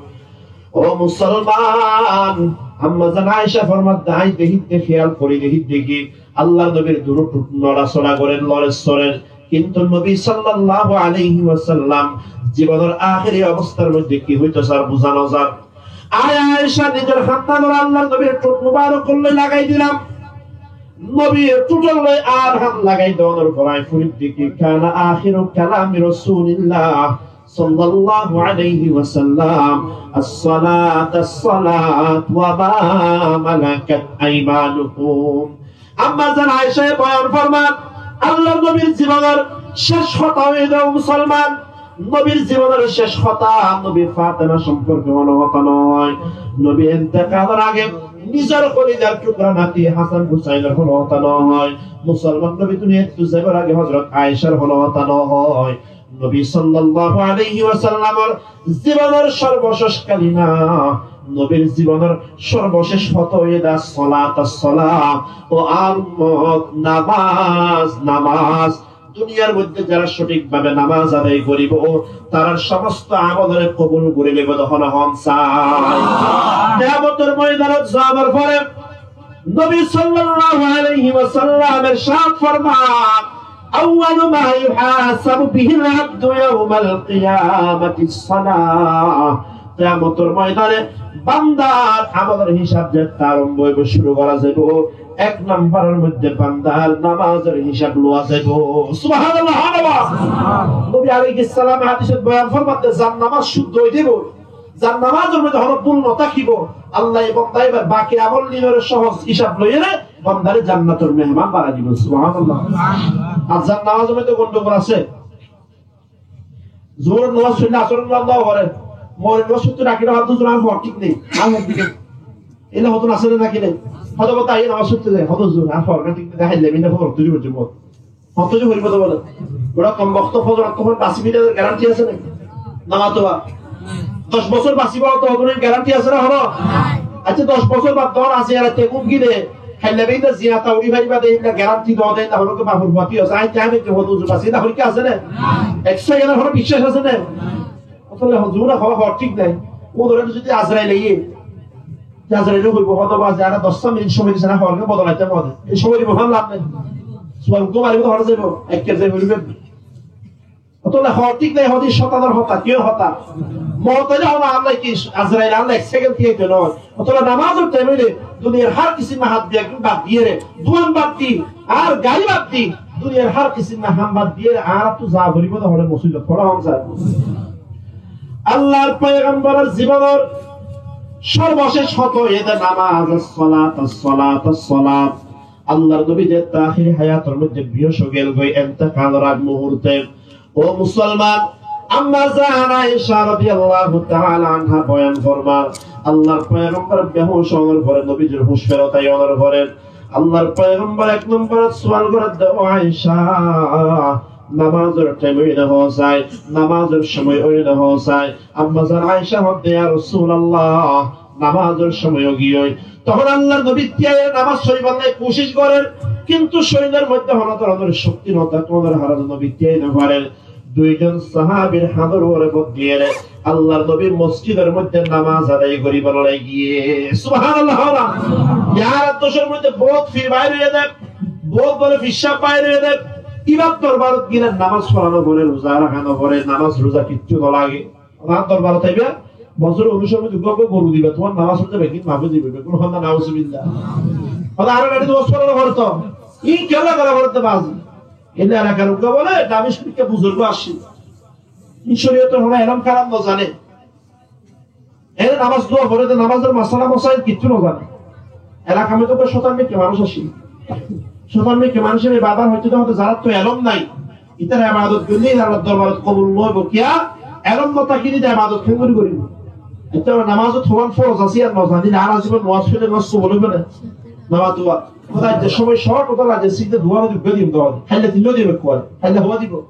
ó musolman, Ammazan Aisha formar de, añí dekídde, kéyal gorí dekídde ki, Allar nobir duró thut norasola gorer, lorer sorer, kintu nobi sallallahu alaihi wasallam zibonor ahéri obostar moidde ki hoito sar, buza no zar. Añí Aisha nizor hándanor Allar nobir thut mubarok loi lagai dilam. Nobir thutor loi añár hán lagai donor fore añí furi dekí, kana akhiru kalami Rasulillah sallallahu alaihi wasallam, as-salat, as-salat, wa ma malakat aymanukum. Ammazan Aishaye boyan formar, Allar nobir zibonor céc hotá óiye de, ó musolman, nobir zibonor céc hotá nobi Fatema somporke hono hotá no, nobi entekalor age nizor kolijar tukra nati Hasan Husainor hono hotá no, musolman, nobi duniyattú zaibar age Hozrot Aishar hono hotá no. Nobi sallallahu alaihi wasallamor zibonor sorbocéc kalima, nobir zibonor sorbocéc hotá óiye de as-salat, as-salat, ó añár ummot, namaz, namaz. Duniyar moidde zará sothik bábe namaz adai goribo, tarár somosto amolore kobul gori loibo de hono hoó sai? Kiyamotor moidanot zabar fore Nobi sallallahu alaihi wasallam ercad forman, "Awwalu ma yuhasabu bihil abdu yawmal qiyamati salah." Kiyamotor moidane bandar amolor hisab zette arombo óibo, cúru gora zaibo, ek namboror moidde bandar namazor hisab lowa zaibo. Subhanallah, subhanallah. Nobi alaihis salam hadisot boyan formatte, zar namaz cúddo ói zaibo, zar namazor moidde hono bul no tákibo, Allah e banda ibar baki amol ninore sohoj hisab loiyore bandare jannator mehman banai dibo. Subhanallah. Ar zar namazor moidde gondogol asé, Zuhuror namaz foille Asóror namaz no fore, Moóre namás foitto rakí na, hoddúr zon añár fór thík nái, añár fór thík nái. Éilla hoddúr asé né náki nái? Hoddúr bóle aiyé namás foitto zai, hoddúr zon añár fór thík nái, de háilla bína fór thík nái. Hoddúr zon foribo de bóle. Óra kom bokto fozor ottú fore basi fira de garanti asé né? Namás tuwa. Doc bosór basibo ottú hoddúr garanti asé né hono? Accá, doc bosór bad dór asé, ar te gúm gile, háilla bína ziyata uçí fariba de, éilla garanti do de, éilla hono ke bafor fuati asé, añí te añí te hoddúr zon basi, éilla hono ke asé né? Ek sekendor hono biccác asé né? Ótolla hozur, añár fór thík nái. Ó dóre zodi Azrail aiyé, Azraile hoibo, "Hoto bazi, añáre doc minit cómoi diyó, añár fórgán bodolaitam hoó de." Ei cómoi dibo, fán laf nái. Sual gúm aribo, hoçé zaibo? Ekká zai foribo. Ótolla fór thík nái, hoó de cóitanor hotá, kiyór hotá? Moot óile hono Allah ki, Azrail Allah ek sekend tiyaito no. Ótolla namazor thaim óile duniyar hár kisímor ham bad diyére, duan bad di, ar gari bad di, duniyar hár kisímor ham bad diyére, añárattú za foribo de hoçé, mosjidot fora hom sar. Allar poigambor zibonor sorbocec hotá óiye de namaz, as-salat, as-salat, as-salat. Allar nobi ze tahir hayator moidde biyoc ói gel goi, entekalor ag muhurte. Ó musolman, Ammazan Aisha rodiyallahu taala anha boyan formar, Allar poigambor behuc ónor fore, nobijir huc ferot aiyé ónor fore, Allar poigambor ek nombor sual gorer de, "Ó Aisha, namazor thaim óiye né hoó sai, namazor cómoi óiye né hoó sai?" Ammazan Aisha hoór de, "Ya Rosulallah, namazor cómoi ói giyói." Tohón Allar nobi tiyaire namaz foribolla kucíc gorer, kintu córinor moidde hono dóronor cokti no tákar, hono harone nobi tiyai no farer. Duizon sahábir háñdor uore bot diyére Allar nobi mosjidor moidde namaz adai goríbolla giyé. Subhánallah, hoó na? Yar dócor moidde bout fir bair óiye de, bout boro fissáb bair óiye de. Ibar dorbarot gile namaz fora no fore, ruza raká no fore, namaz ruza kiccú no lage. Añár dorbarot aiba, bosóre unicór moidde uggwá uggwá goru diba, tuáñr namaz foitto beggín maf ói zaibo, beggún hoó na, nauzubillah. Hoó de, "Añáre namaz fora no fore to." Ín kiyólla gora fore de bazi? Éilla elakar uggwá bole Damic mikká buzurgó accíl. Ín córiyotor hono elóm kalam no zane. Ére namaz dua fore de, namazor masala mosail kiccú no zane. Elakar moidde uggwá cóitan mikká manúic accíl. Cóitan mikká manúic, e babar hoito de hoó de, "Zaráttu elóm nai, itar ebadot goille Allar dorbarot kobul no óibo. Kiyá? Elóm no tákile de ebadot keéngori goríbo?" Ette namazot hoón foroz asé, ar no zanile, ar azibar namaz foille namaz kobul óibo né? Namaz dua. Ótolla aijja cómoi cort, ótolla aijja sijja duwar uggwá diyum de. Háilla tinnwá diyum, ekkuwar. Háilla hoó dibo.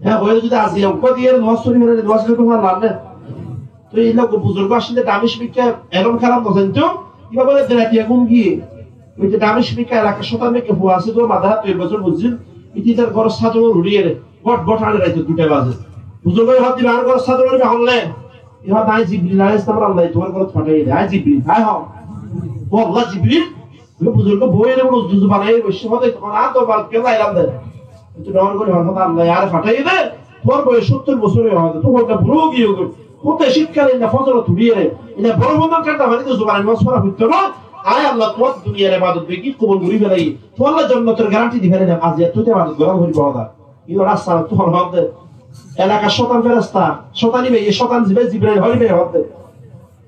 Hé, hoó de zodi aijja uggwá diyére namaz fori félai, namaz fori félai laf nai. Toi ei lok buzurg accíl de, Damic mikká elóm kalam no zainto, iba bole de ratiya gúm giyé. Ói de Damic mikká elakar cóitan mikká fua asé de, madara toi bosór buzíl, ite itar góror sádor uore uçíyére, got got añáre raito duita baze. Buzurg ói hoó de, "Añár góror sádor uore uçí holle?" Iba hoó de, "Añí Jibril aláihis salam, Allaye tuáñr górot fathaiye de, añí Jibril, añí hoó." "Ó Allah, Jibril?" Buzurg boi re uzu banaiyé boiccé, hoó de, "Tuáñr dorbarot kiyólla ailam de?" Ite dor gorí hoó de, "Allaye añáre fathaiye de, tuáñr boyos sóttor bosór óiye de, tuñí hoilla bura ói giyó goi. Hoó de cítkale illa fozorot uçíyére, illa boro bondor thánda faníte zuban namaz fora foitto no, añí Allah tuáñr duniyar ebadot beggín kobul gorí félaiye, tuáñlla jonnotor garanti di félailam, aijja tuáñtte ebadot gorá foribo hoó de." Ín rasta tú hol hoó de. Elakar cóitan feresta, cóitan iba, e cóitan ziba Jibrail hoó iba hoó de.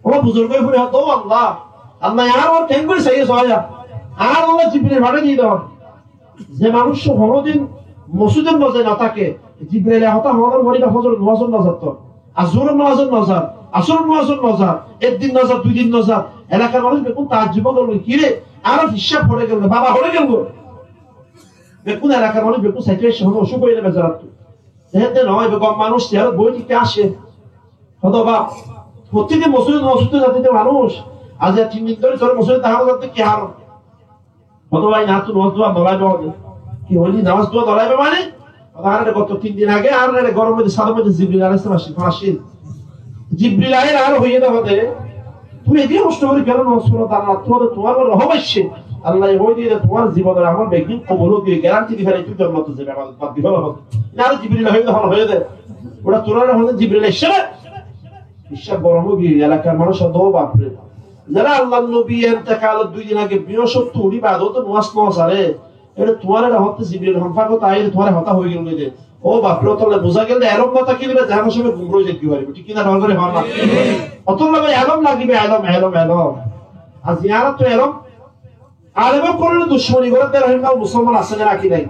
Ó buzurg ói fúni hoó de, "Ó Allah, Allah, añáre keéngori saiyó sóiya? Añáre Allah Jibrail fathai diyé de." Ze manúic honódin mosjidot no zai no táke, Jibraile hotá hoónor fore iba fozoror namazot no zar to, ar zuhuror namazot no zar, asóror namazot no zar, ek din no zar, dui din no zar. Elakar manúic beggún taajjub ói gel, "Ki re, añárar fissáb hoçé gel, baba hoçé gel?" Beggún elakar manúic beggún saitó aiccé, hono ocúk óiye né bezarattu. Te hédde no, iba gom manúic, ziyarot boi thík accé. Hoó de baf, fottí din mosjidot, mosjidot zaitóu de manúic, aijja tin din dóri tore mosjidot dahá no zar de ki haron? Hoó de bái, añáttu namaz dua no laibo hoó de. Ki hoili, namaz dua no laibo mane? Hoó de, "Añáre gotto tin din age añáre góror moidde, sádor moidde Jibril aláihis salam accíl, accíl." Jibril aiyére añáre hoiyé de hoó de, "Tuñí edin hoctó gorí kiyólla namaz foro?" Tar mane hoó de, "Tuáñr uore rohóm aiccé. Allaye hoói diyé de tuáñr zibonor amol beggín kobul ói giyói, garanti di félailam tuñí jonnotot zaiba, ebadot bad di félo," hoó de. Añáre Jibril hoiyé de, hono hoiyé de. Óra tuáñrare hono Jibril aiccé né? Fissáb gorom ói giyói, elakar manúic hoó de, "Ó bafre. Zara Allar nobi entekalor dui din age behoc ottú uçí baade ó to namaz no sare. Ére tuáñre hoó de Jibril hon fak aiyére tuáñre hotá hoi gel de." Ó bafre, ótolla buzá gel de elóm no tákile zehánor somot gumra ói zai faribo. Thík ki na? Dor gorí hoó na. Ótolla bái elóm lagibo, elóm, elóm, elóm. Ar ziyarot to elóm. Alem ókkol loi ducmoni goré de, rahimahullah, musolman asé né náki nai?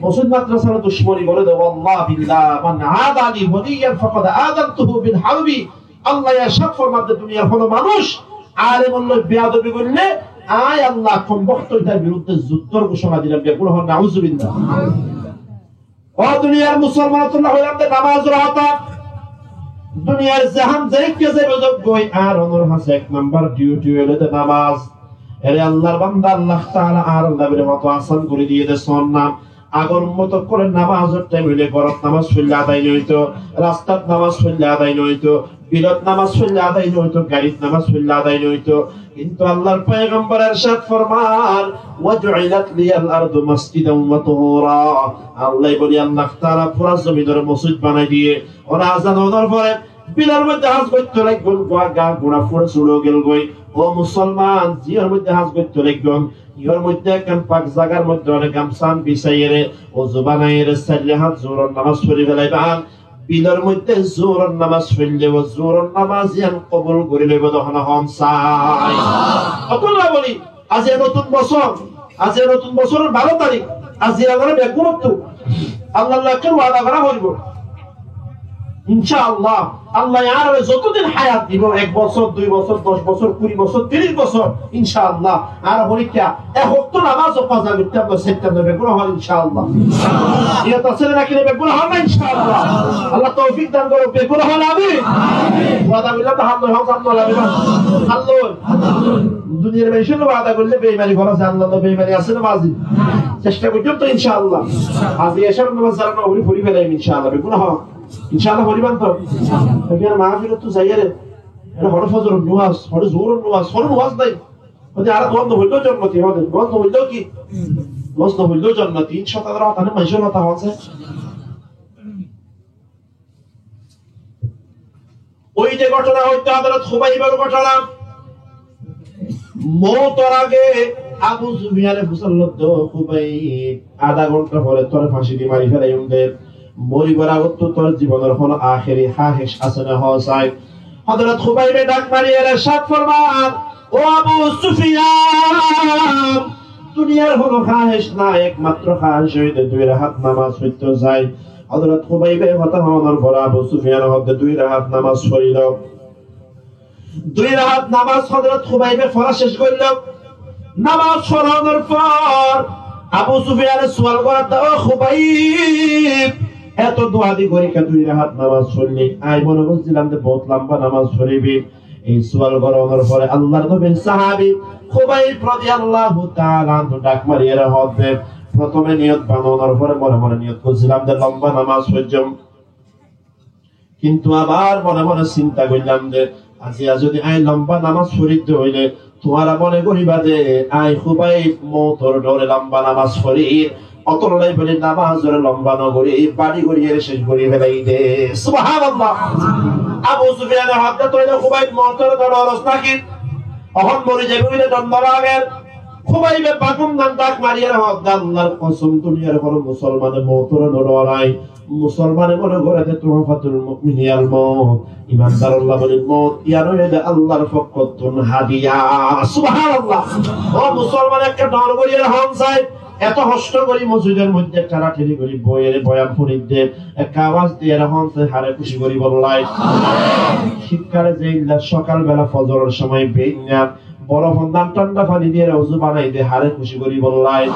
Mosjid madrasar loi ducmoni goré de, wallah billah, man ada li waliyyan faqad adantuhu bil harbi. Allah ercad formadde, duniyar hono manúc alem loi beadobi goille, añí Allah kombokto ítar biruddé zuddor gúcona dilam, beggúne hoó, nauzubillah. Ó duniyar musolman, tuáñra hoilam de namazor hotá. Duniyar zeháne zeikká zaiba zagói, añár onor hañsé ek nombor duty óilde namaz. Ere Allar banda, Allah taala añár nobir hotá asán gorí diyé de sunna. Agor ummot ókkole namazor thaim óile górot namaz foille adai no óito, rastat namaz foille adai no óito, bilot namaz foille adai no óito, garit namaz foille adai no óito. Kintu Allar foigambore ercad forman, "Wa ju'ilat liyal ardu masjidan wa tuhura." Allah bóli, Allah taala fura zominore mosjid banai diyé. Óra azan ónor fore bilor moidde ham goitto laiggón, gua-, ga gura fura suru ói gelgói. Ó musolman, ziyór moidde ham goitto laiggón, iyór moidde ekkán pak zagar moidde óne gamsán bisáiyere, uzu banaiyere, sair rakát zuhuror namaz fori felaiban. Bilor moidde zuhuror namaz foille, ó zuhuror namaz yián kobul gorí loibo de, hono hom sai. Ótolla bóli, aijja notun bosór, aijja notun bosóror baró tarík, aijja añára beggúnottú Allar loi ekkán wada gorá foribo. Incá Allah, Allah añáre zotodin hayat dibo, ek bosór, dui bosór, doc bosór, kuri bosór, tiríc bosór, incá Allah, añára forikká, ek októ namaz ó kaza goittám, saittam de, beggúne hoó, incá Allah. Niyot asé né naki, beggúne hoó, incá Allah. Allah toufik dan gorouk, beggúne hoó, amin. Wada goillám de, halloi hoó, halloi. Duniyar maincór loi wada goille beimani gorá za, Allar loi beimani asé né bazi? Cesta goijjum to, incá Allah. Aijja ecár namaz zará no fori, fori felaiyum, incá Allah, beggúne hoó. Incá Allah, foriban to? Ehón mahfilot zaiyóre, ere hoçé fozoror nomaz, hoçé zuhuror nomaz, hoçé nomaz nai. Hoó de, añára nomaz no foillé yó jonnoti, hoó de, nomaz no foillé yó ki? Nomaz no foillé yó jonnoti. Incá Allah, hotá ne maincór hotá hoó de. Ói de gótona óiye, Hozorot Kúbaibor gótona. Moutor age Abu Sufiyane fusár lodde, "Ó Kúbaib, adá gónta fore tore fáñsi di mari felaiyum de. Moribar agottú tor zibonor hono ahéri háhec asé né hoó sai?" Hozorot Kúbaibe dhak mari ercad forman, "Ó Abu Sufiyan, duniyar hono háhec nai, ekmatro háhec óilde dui rakát namaz foitto sai." Hozorot Kúbaibe hotá honor fore Abu Sufiyane hoó de, "Dui rakát namaz fori lo." Dui rakát namaz Hozorot Kúbaibe fora céc goilló. Namaz foronor for Abu Sufiyane sual goré de, "Ó Kúbaib, eto duadi gorí kiyá dui rakát namaz foillí? Añí mone goijjílam de bout lamba namaz foribi." Ei sual goronor fore Allar nobir sahabi Kúbaib rodiyallahu taala anhu dhak mari ere hoó de, "Fotome niyot banonor fore mone mone niyot goijjílam de lamba namaz foijjum. Kintu abar mone mone sinta goillám de, aijja zodi añí lamba namaz fori de óile, tuáñra mone goriba de añí Kúbaib moutor dóre lamba namaz forir. Ótolla bóli namazore lamba no gori, bari gori ere céc gori felai de." Subhanallah. Abu Sufiyane hoó de, "Tóile Kúbaib moutor dóre dóros naki? Ehón mori zaibi bóli dór no lager?" Kúbaibe bagun nan dhak mari ere hoó de, "Allar kosom, duniyar hono musolmane moutor no dórai. Musolmane mone goré de Tuhfatul Muminiyar mout, imandarolla bóli mout, yián óilde Allar fokkottún hadiya." Subhanallah. Ó musolman, ekká dor gorí ere hon sai, eto hoctó gorí mosjidor moidde thera theri gorí boi ere boyan fúnidde, ekká awaz di ere hon sai, hare kúci goríbolla. Cítkale zeilla sokal bela fozoror somoi beinna borof onnán thánda faní diyére uzu banaiyé de hare kúci goríbolla.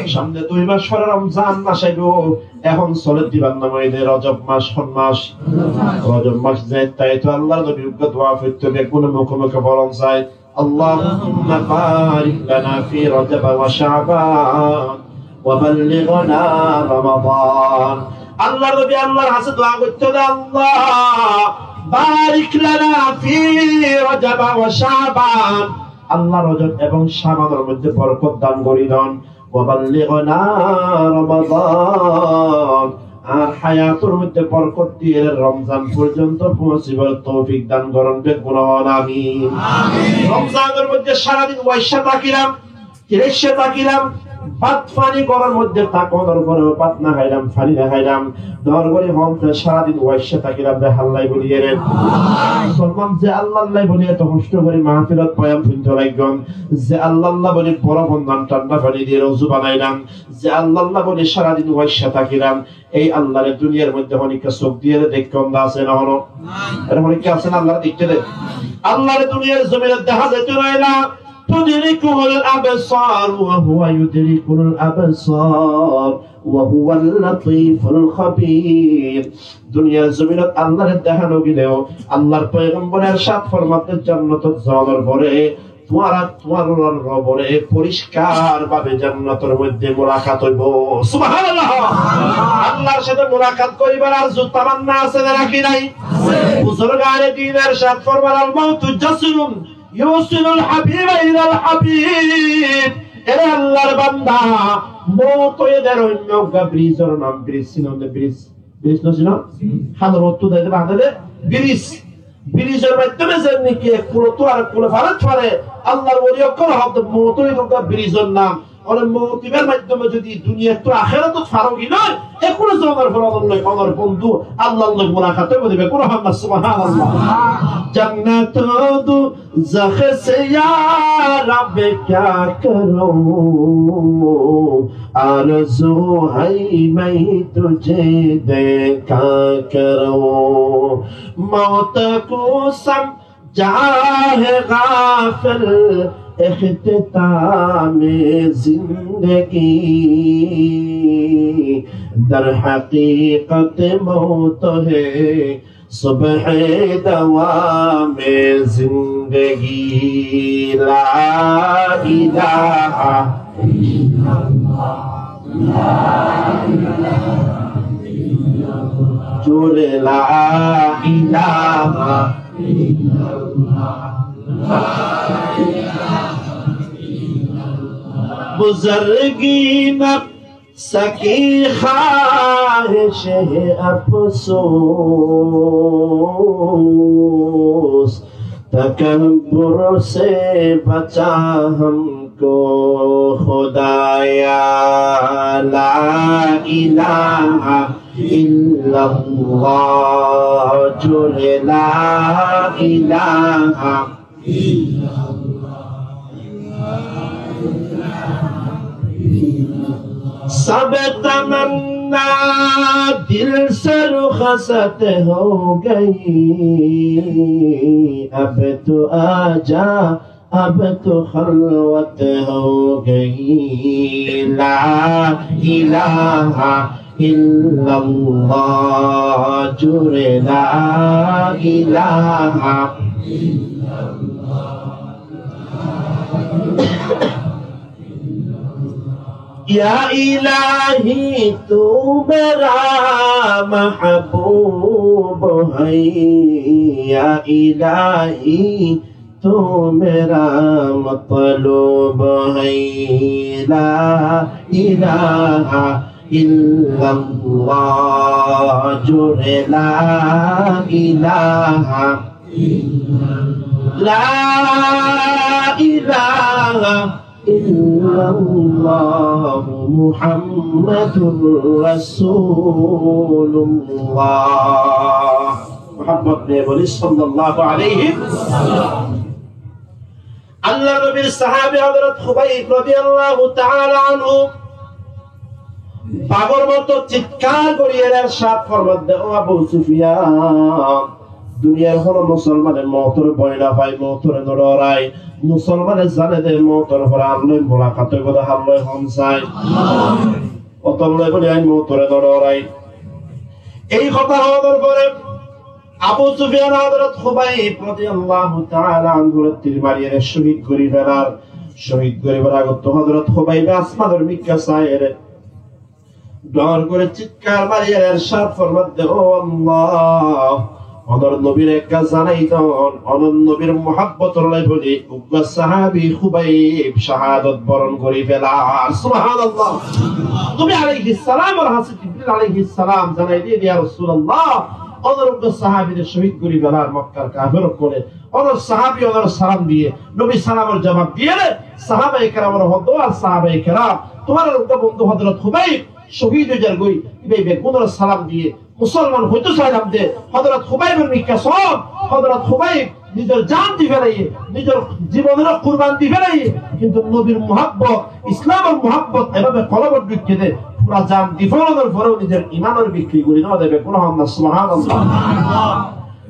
Samne dui mac fore Romzan mac aibó. Ehón solér dibar nam óilde Rojob mac. Hon mac? Rojob mac. Zeéñtte aitó Allar nobi uggwá dua foittó, beggúne muke muke foron sai. اللهم بارك لنا في رجب وشعبان وبلغنا رمضان. Allar nobi Allar hañsé dua goittó de, "Allah, بارك لنا في رجب وشعبان." Allah, Rojob ebong Cabanor moidde borkot dan gorí don. وبلغنا رمضان. Añár hayator moidde borkot diyére Romzan forzonto foóñsibar toufik dan goron, beggúne hoón amin. Romzanor moidde saradin uwaicca tákilam, tiráicca tákilam, Bát fani góror moiddé tákonor foreo bát no háilam, fani no háilam. Dor gorí hoón, sára din uáicca tákilam de hállai bóli ere. Musolman ze Allallai bóli eto hoctó gorí mahfilot boyan fúnto laiggón, ze Allallai bóli borof fán, thánda fani diyére uzu banailam, ze Allallai bóli sára din uáicca tákilam, ei Allaré duniyar moiddé honikka suk diyére deikkón de asé né hono? Ere honikka asé né Allaré deikké de? Allaré duniyar zominot dehá zaito noila. تدركه الأبصار وهو يدرك الأبصار وهو اللطيف الخبير. Duniyar zominot Allaré dehá no geleo, Allar foigambore ercad formadde, jannatot zonor fore tuáñra tuáñrar Robbore foriskar bábe jannator moiddé mulakat óibo. Subhanallah! Allar sáte mulakat goríbar arzu tamanna asé né naki nai? Buzurgane din ercad forman, الموت جسر يوصل الحبيب إلى الحبيب. Ere Allar banda, mout óiye de ere oinno uggwá brizor nam, briz sino né, briz? Briz no sino? Hálor ottu de, de, bade de, briz. Brizor maiddome zen niki ek kul ottu arek kule faret fare, Allar woli okkol hoó de mout óiye de uggwá brizor nam. Óile mout ibar maiddome zodi duniyattu ahératot faro giloi, ekkuno zonor fore onor loi, onor bondú Allar loi mulakat óibo de, ekkuno hoó na, subhanallah. جنت و دوزخ سے یا رب کیا کروں، آرزو ہے میں تجھے دیکھا کروں۔ موت کو سم جاہ غافل اختتام زندگی، در حقیقت موت ہے صبح دوام زندگی۔ لا الہ الا اللہ، جور لا الہ۔ بزرگی نفس کی خواہش ہے افسوس، تکبر سے بچا ہم کو خدایا۔ لا الہ الا اللہ، جور لا الہ۔ سب تمنا دل سے رخصت ہو گئی، اب تو آجا اب تو خلوت ہو گئی۔ لا الہ الا اللہ، جور لا الہ۔ یا الٰہی تو میرا محبوب ہے، یا الٰہی تو میرا مطلوب ہے، لا الٰہ الا اللہ، جور لا الٰہ، لا الٰہ الا اللہ محمد رسول اللہ۔ محبت میں بولی صلی اللہ علیہ وسلم۔ আল্লার নবীর সাহাবী হযরত খুবাইব রাদিয়াল্লাহু তাআলা আনহু বাঘর মতো চিৎকার করিয়া এরশাদ ফরমাইন দে, "ও আবু সুফিয়ান, দুনিয়ার কোনো মুসলমানে মউতর ভয় না পায়, মউতরে না ডরায়। মুসলমানে জানে দে মউতর পরে আল্লার লগে মুলাকাত অইবো দে, আল্লায় হন চায়। অতএব বলি আমি মউতরে না ডরাই।" এই কথা হওয়ার পরে আবু সুফিয়ান হযরত খুবাইব রাদিয়াল্লাহু তাআলা আনহুরে তীর মারিয়া শহীদ করি ফেলার। শহীদ করিবার আগত হযরত খুবাইবে আসমানর মিকা চাইরে ডর করে চিৎকার মারিয়া এরশাদ ফরমাইন দে, "ও আল্লাহ, অনর নবীরে এককা জানাই দন, অনর নবীর মহব্বতর লাই বলি উগলা সাহাবী খুবাইব শাহাদত বরণ করি ফেলার।" সুবহানাল্লাহ। নবী আলাইহিস সালামর হাতে জিবরিল আলাইহিস সালাম জানাই দিয়ে, "ইয়া রাসূলুল্লাহ, অনর উগলা সাহাবীরে শহীদ করি ফেলার মক্কার কাফের অকলে।" অনর সাহাবী অনর সালাম দিয়ে, নবী সালামর জবাব দিয়ে রে, সাহাবায়ে কেরামর হদ্দ আর সাহাবায়ে কেরাম Tuáñrar uggwá bondú Hozrot Hubaib cóhid ói zargói, íba beggúnore salam diyé, musolman hoitó sailam de, Hozrot Hubaibor mikká soón, Hozrot Hubaib nizor zan di felaiyé, nizor zibonore kurban di felaiyé, kintu nobir muhabbot, Islamor muhabbot ebabe kolbot dhuikké de, fura zan di felanar foreo nizor imanore bikri gorí no de, beggúne hoón na, subhanallah.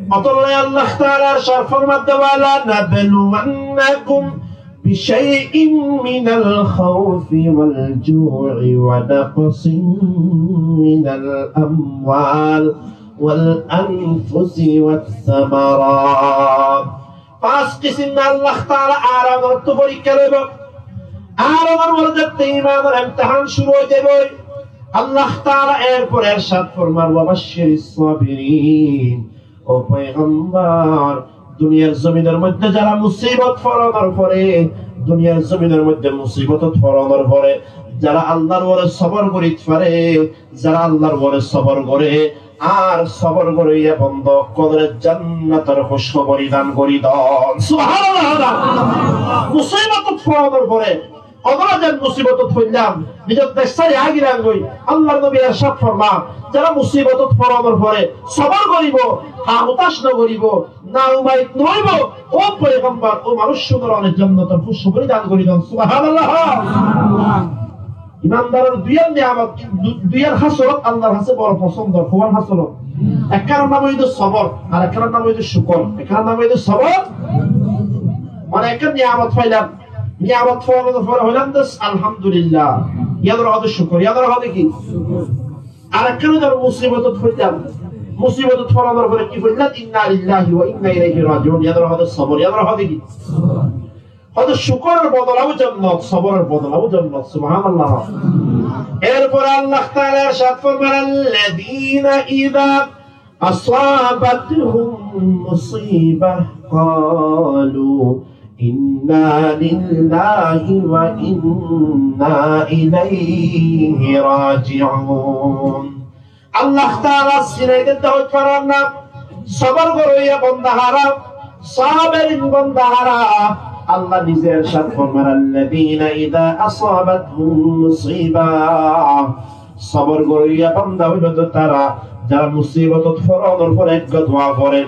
Ótolla Allah Taala ercad formar de, ولنبلونكم بشيء من الخوف والجوع ونقص من الأموال والأنفس والثمرات. Fañs kisim Allah Taala añára onottú forikká loibo. Añára onor uore zette imanor imtihan cúru ói zaibo, Allah Taala erfore ercad formar, وبشر الصابرين. Ó poigambor, duniyar zominor moidde zara musibot foronor fore, duniyar zominor moidde musibotot foronor fore, zara Allahr uore sobor gorit fare, zara Allahr uore sobor gore, ar sobor goróiya bonda ókkolore jannator kúcbori dan gorí do. Subhanallah. Musibotot foronor fore, Ótolla zan musibotot foillám, nizor dec sári aigiyí goi, Allahr nobi ercad forma, zara musibotot foronor fore sobor goribo, ha-hutac no goribo, na umaid no óibo, ó poigambor, ó manúic cúnore jannator kúcbori dan gorí do. Subhanallah. Imandaror duiyán niyamot, du-, duiyán hásolot Allahr hañsé boro fosondor, hoón hásolot? Ekkánor nam óilde sobor, ar ekkánor nam óilde cúkor. Ekkánor nam óilde sobor, mane ekkán niyamot failam, niyamot foonor fore hoilam de, "Alhamdulillah." Yíanore hoó de cúkor, yíanore hoó de ki? Ar ekkán óilde musibotot foilam, musibotot foonor fore ki foilam? "Inna lillahi wa inna ilaihi rajiun." Yíanore hoó de sobor, yíanore hoó de ki? Hoó de cúkoror bodola ó jannot, soboror bodola ó jannot. Subhanallah. Erfore Allah Taala ercad formar, "الذين إذا أصابتهم مصيبة قالوا إنا لله وإنا إليه راجعون." Allah Taala sinai de hoit faron na, sobor goróiya bonda hára, saberin bonda hára. Allah nize ercad formar, "الذين إذا أصابتهم مصيبة." Sobor goróiya bonda óilo de tará, zara musibotot foronor fore ekgwá dua fore,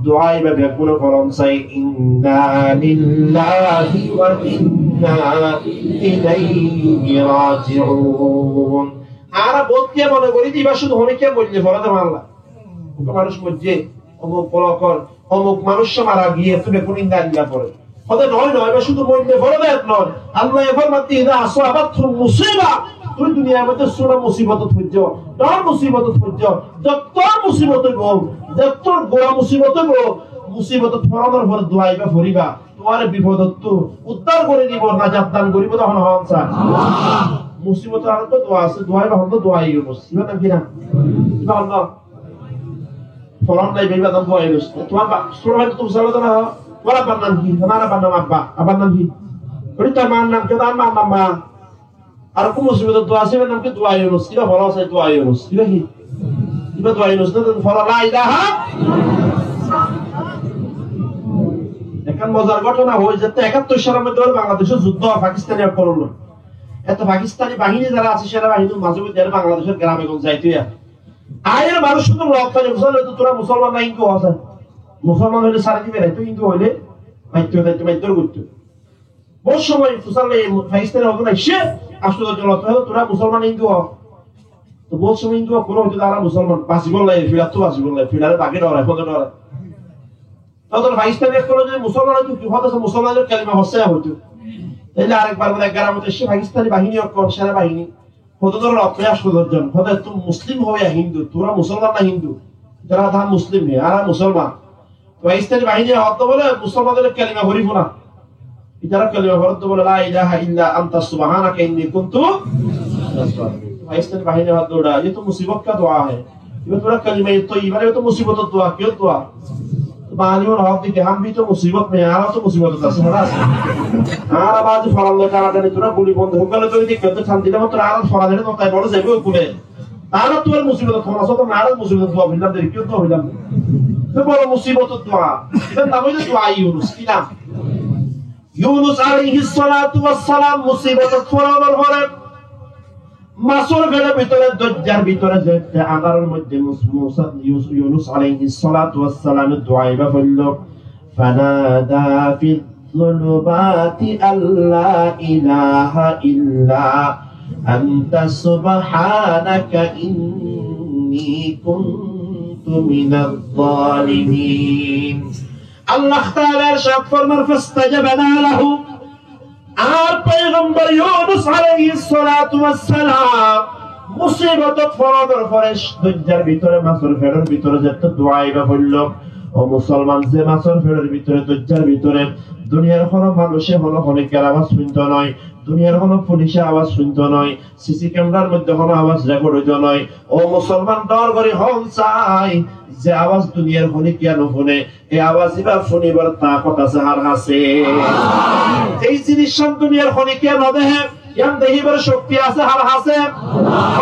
dua íba beggúne foron sai, "إنا لله وإنا إليه راجعون." Añára bout kiyá mone gorí de, íba cúdu honikká moille fore de malla. Uggwá manúic moijje, omuk blokor, omuk manúic mara giyé, tui beggún inna lillah fore. Hoó de noó, noó, íba cúdu moille fore de noó. Allah ye formar de, "إذا أصابتهم مصيبة." Tui duniyar moidde cúno musibotot foijjó, dor musibotot foijjó, zottór musibot óibo, zottór gura musibot óibo, musibotot foronor fore dua íba foriba. Tuáñre bifodottú uddar gorí dibo, najat dan goríbo de hoón, hoón sa? Musibotor arekkán dua asé, dua íba hoón de, dua Yunus. Íbar nam ki nam? Íba hoón de? Foron nai, íbar nam dua Yunus. Tuáñr ba-, cúno bái, tuáñr abbar nam ki? Tuáñr abbar nam Abba. Abbar nam ki? Ore tuáñr mar nam ki? Tuáñr mar nam Ma. Arekkán musibotor dua asé, íbar nam ki? Dua Yunus. Íba foro asé, dua Yunus. Íba ki? Íba dua Yunus. Foro, la ilaha. Ekkán mozar gótona hoói, zette ekattor salor moidde Bangladecor juddó, Pakistani ókkol loi. Ette Pakistani bahini zara asé, sena bahini maze moidde Bangladecor grame gonje zaito. Aiyóre manúic cúdu lot faile fusár loi, "Tuáñra musolman na Hindu?" Asé. Musolman óile sári di beraito, Hindu óile maitto, maitto, maitto goitto. Bout cómoi fusár loi Pakistani hotún aiccé, asto doc zon lot faile, "Tuáñra musolman na Hindu?" Te bout cómoi Hindu ókkole hoito de, "Añára musolman." Basibálla, fiçattú basibálla, fiçare bage dórai, fode dórai. Te Pakistani ókkole zodi musolman óito, ki hoó de, musolman óile kalima foijjé hoito. Taile arekbar mane ek gramot aiccé Pakistani bahini ókkol, sena bahini. Hoó de tuáñra lot faile asto doc zon. Hoó de, "Tuáñra muslim hoiya Hindu, tuáñra musolman na Hindu?" Tará hoó de, "Hum muslim hai, añára musolman." Pakistani bahini hoó de bóle, "Musolman óile kalima foribo na." Itará kalima foredde bóle, "La ilaha illa anta subhanaka inni kuntu minaz zalimin." Pakistani bahini hoó de, "Ye to musibot ka dua hai." Iba tuáñra kalima, ye to, iba to musibotor dua, kiyór dua? Bangali ókkole hoó de ki, "Hum bhi to musibot mein hai, añára to musibotot así, hoó de así. Añára bazi foran loi tanatani, tuáñra guli bonduk loi dóri de, kiyór de than dile, añára foran loi no tai bóle zaibo kule." Añára tuáñr musibotot hono asé, añára musibotor dua foillam de, kiyór dua foillam de? To boro musibotor dua. Ibar nam óilde dua Yunus, ki nam? Yunus alaihis salatu was salam musibotot foronor fore Masór feçór bútore, dóijjar bútore zeéñtte añdáror moidde Mus-, Musa, Yus-, Yunus aláihis salatu wassalame dua ibá foilló, فنادى في الظلمات أن لا إله إلا أنت سبحانك إني كنت من الظالمين. Allah Taala ircad formar, فاستجبنا له. Ar Foigambor Yunus aláihis salatu wassalam musibótot foronor fore, dóijjar bútore, masór feçór bútore zeéñtte dua ibá foilló, ó musolman, ze masór feçór bútore, dóijjar bútore duniyar hono manúice hono honikiyar abas fúinto no, duniyar hono fulice abas fúinto no, sisi kemrar moidde hono abas rekod óito no, ó musolman, dor gorí hon sai, ze abas duniyar honikiyar no fúne, e abas ibá fúnibar takot asé hár hañsé? Ei zinis cán duniyar honikiyar no deké, yián dekíbar cokti asé hár hañsé?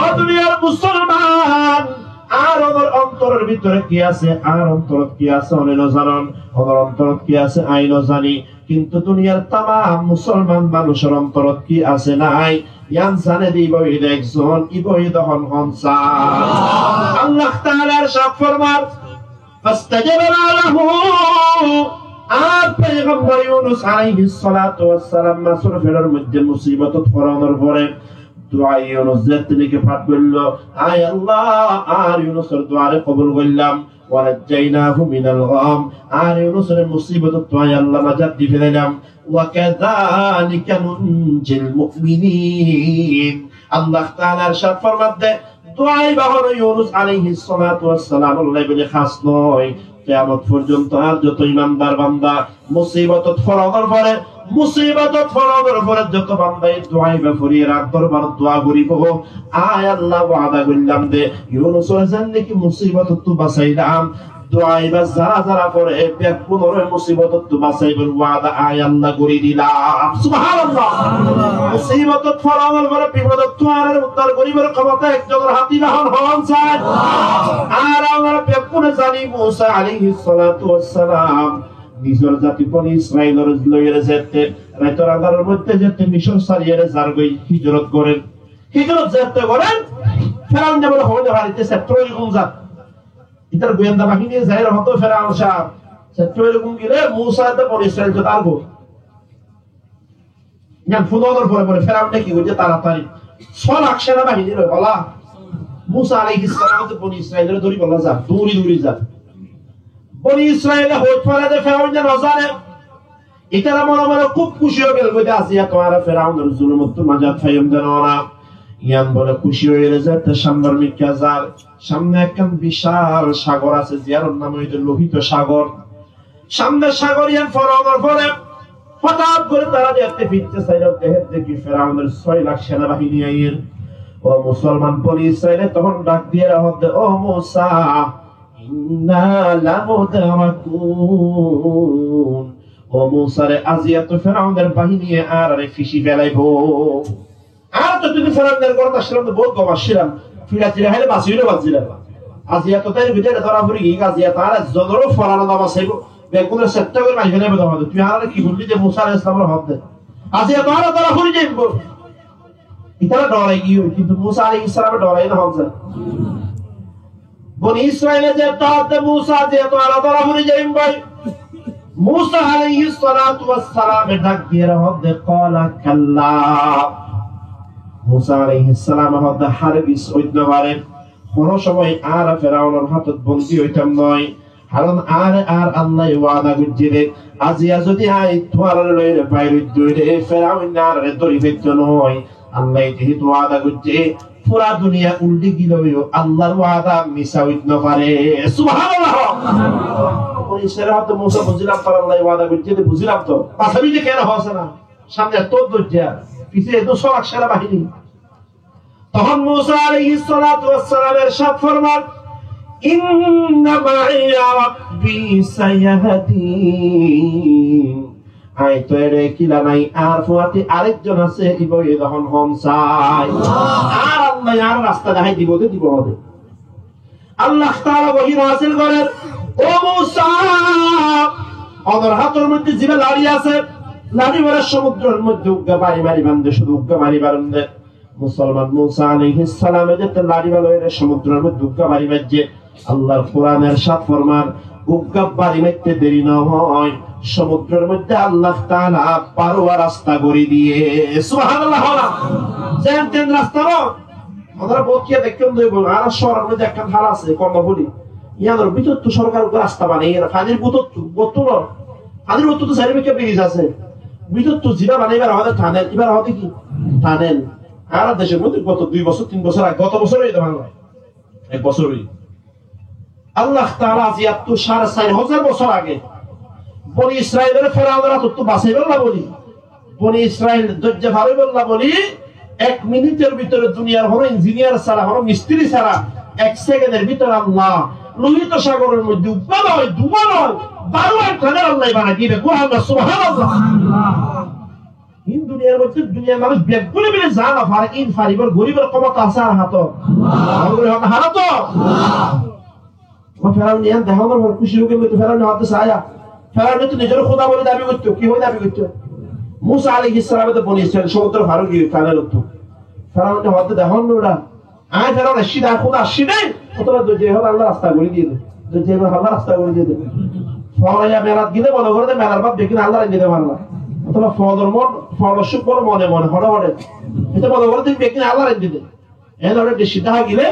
Ó duniyar musolman, añár onor ontoror bútore ki asé, añár ontorot ki asé, one no zanon, onor ontorot ki asé, añí no zani. Kintu duniyar tamam musolman manúicor ontorot ki asé nai, yián zane de ibá óilde ekzon, ibá óilde hon, hon sai? Allah Taala ircad formar, فاستجبنا له. Ar Foigambor Yunus aláihis salatu wassalam masór feçór moidde musibótot foronor fore, dua Yunus zeéñtte niki fat goilló, Ai Allah, añár Yunusor duare kobul goillám. ونجيناه من الغم. Ar Yunusore musibótottú añí Allah najat di felailam. وكذلك ننجي المؤمنين. Allah Taala ircad formadde, dua ibá hono Yunus aláihis salatu wassalam olla buli hás no. Kiyamot forzonto ar zoto imandar banda musibótot foronor fore, musibótot foronor fore zoto bandaye dua ibá fori, rat dorbar dua foribo, Ai Allah wada goillám de, Yunusore zeén niki musibótottú basailam, dua ibá zara zara fore, beggúnore musibótottú basaibar wada Ai Allah gorí dilam. Subhanallah. Musibótot foronor fore, bifódottú añáre uddar goríbar kémota ekzonor hát ibá hon, hon sai? Ar añára beggúne zani Musa aláihis salatu wassalam nizor zati Boni Israilore loiyóre zeéñtte, raitor añdáror moidde zeéñtte Misor sáriyoré zargoi, hijrot gorer. Hijrot zeéñtte gorer, Feraun de bole hoóde farite, settór gún zar. Itar goyenda bahini zaire hoóde Feraun sáb, settór gún gile Musa de Boni Israil to dargo. Yián fúnonor fore fore Feraune ki goijjé, taratari só lak sena bahini loi hola, Musa aláihis salam to Boni Israilore dóribolla zar, dóri dóri zar. Boni Israile hoóit fare de Feraune no zane. Itara mone mone kúb kúci ói gel goi de, aziya tuáñra Feraunor zulumottú najat faiyum de nona. Yián bole kúci ói gele zeéñtte samnor mikká zar, samne ekkán bical sagor asé, ziyánor nam óilde Lohito sagor. Samne sagor yián foronor fore, hotát gorí tará de ette fitte sailor, dehér de ki Feraunor só lak sena bahini aiyér. Ó musolman, Boni Israile tohón dhak diyére hoóde, "Ó Musa, inna lamudrakun." Ó Musa re, aziya to Feraunor bahiniye añáráre fici felaibo. Añára to tui Feraunor górot accílam de, bout gom accílam. Fiça tira háile basi óile bazilam. Aziya to tair bidire dóra fori giyé, aziya to añára ekzonor foran no basaibo. Beggúnore setta gorí mari felaibo de. Tui añáráre ki hoilli de Musa aláihis salamore hoóde? Aziya to añára dóra fori zaiyum. Itará dhorai giyé, kintu Musa aláihis salame dhorai no hoón ze. Boni Israile ze hoóde Musa, aziya tuáñra dóra fori zaiyum bái. Musa aláihis salatu wassalame dhak diyére hoóde, "Qala kalla." Musa aláihis salame hoóde, "Hargiz óit no fare. Hono somoi añára Feraunor hátot bondi óitam no. Karon añáre añár Allaye wada goijjé de, aziya zodi añí tuáñráre loiyóre bair ói de óile, Feraune añáráre dóri faitto no. Allaye zehetu wada goijjé, fura duniya uldhi gileyó Allar wada misa óit no fare." Subhanallah! Boni Israile hoóde, "Musa, buzilam to, Allaye wada goijjé de, buzilam to. Basabi de kene hoós na? Samne etó dóijja, fice etó só lak sena bahini." Tohón Musa aláihis salatu wassalam ercad formar, "Inna ma'iya rabbi sayahdin." Añí to ere ekila nai, añár fuañti arekzon asé, ibá óilde hon, hon sai? Añár Allaye añáre rasta dehái dibo de, dibo de. Allah Taala wahi nazil gorer, "Ó Musa, onor hátor moidde zibá lari asé, lari bála somudror moidde uggwá bari mari bande, cúdu uggwá bari barunde." Musolman Musa alaihissalame zeñtté laçi bal loiyóre somudror moiddé uggwá bari maijjé, Allar Kuran ercad formar, uggwá bari maitté deri no ói, somudror moiddé Allah Taala baruwá rasta gorí diyé. Subhanallah hoó na? Zeén teén rasta no. Onora bout kiyá deikkón de, añárar cóoror moiddé ekkán hál asé, Kormofuli. Yíanor bútottu sorkar uggwá rasta banaiyé, fanir bútottu, bútottu no. Fanir bútottu sairó bikká biriz asé. Bútottu zibá banaiyé, ibáre hoó de tanel, ibáre hoó de ki? Tanel. Añárar decór moiddé goto dui bosór, tin bosór age, goto bosór óiye de bála, ek bosór óiye. Allah Taala aijjattú sare sair házar bosór age Boni Israilore Feraunor átottú basaibálla bóli, Boni Israil dóijja far óibálla bóli, ek minitor bútore duniyar honó injiniyar sára, honó mistiri sára, ek sekendor bútore Allah Lohit sagoror moiddé uggwá no, duwá no, baruwá tanel Allah banaiyé de. Kuran, subhanallah. Ín duniyar moiddé duniyar manúic beggúne mili za no fare, ín faribár, goríbar kómota asé añár hátot. Añár hátot. Feraune yían dehónor fore kúci ói giyé, Feraune hoódde saiyá. Feraune to nizoré Khuda bóli dabi goittó, ki hoói dabi goittó? Musa alaihissalame to Boni Israil somudro far ói giyé, tanelottú. Feraune hoódde dehón no ura. Añí Feraun aiccí de, Khuda aiccí de, ótolla dóijja hoóde Allar rasta gorí diyé de. Dóijja hoóde Allar rasta gorí diyé de. Fodor melat gile mone goré de melar bát beggín Allar aindé de malla. Ótolla fodor mon, fodor cúk bóle mone mone hoçé hoçé. Ite mone goré de beggín Allar aindé de. Eén hoçé de cída gile,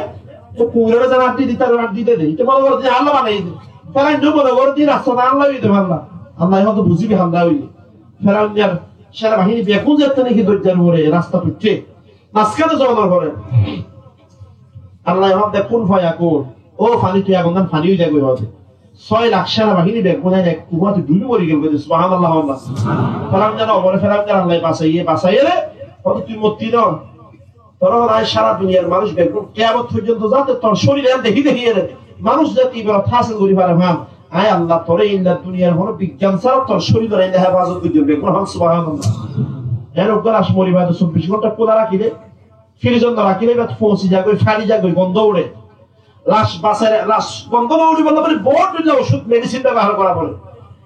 e kuñirore zan añdí diyé, taré añdí diyé de. Ite mone goré de Allah banaiyé de. Tará inde mone goré de rasta Allar aindé de malla. Allah hoóde buzí de Allah óiye. Feraunor senabahíni beggún zeéñtte niki dóijjar uore rasta tuiccé. Maskane zonor fore Allah hoódde kun fayakun. Ó fani, tui eggúa fani ói za goi hoóde. Sói lak senabahíni beggún ain ek kuwate dubi mori gel goi de. Subhanallah, Allah. Feraunor fore Feraunor Allah basaiyé, basaiyére hoóde tui motti no. Toré hoóde añí sára duniyar manúic beggún kiyamot foijjonto zate tor córir eén dekí dekíyére manúic zate ibrot hásil gorí fare fán. Añí Allah toré illa duniyar honó biggán sára tor córir eén de hefazot goijjum beggún hoón. Subhanallah. Eén uggwá lac mori baade sobbic gónta kúla rakíle Firizot no rakíle ibá foñsi zagói, fári zagói, gondó uçé. Lac basaire, lac gondó no uçíbolla bóli bout dhoilla ocúd, medicine bebohár gorá foré.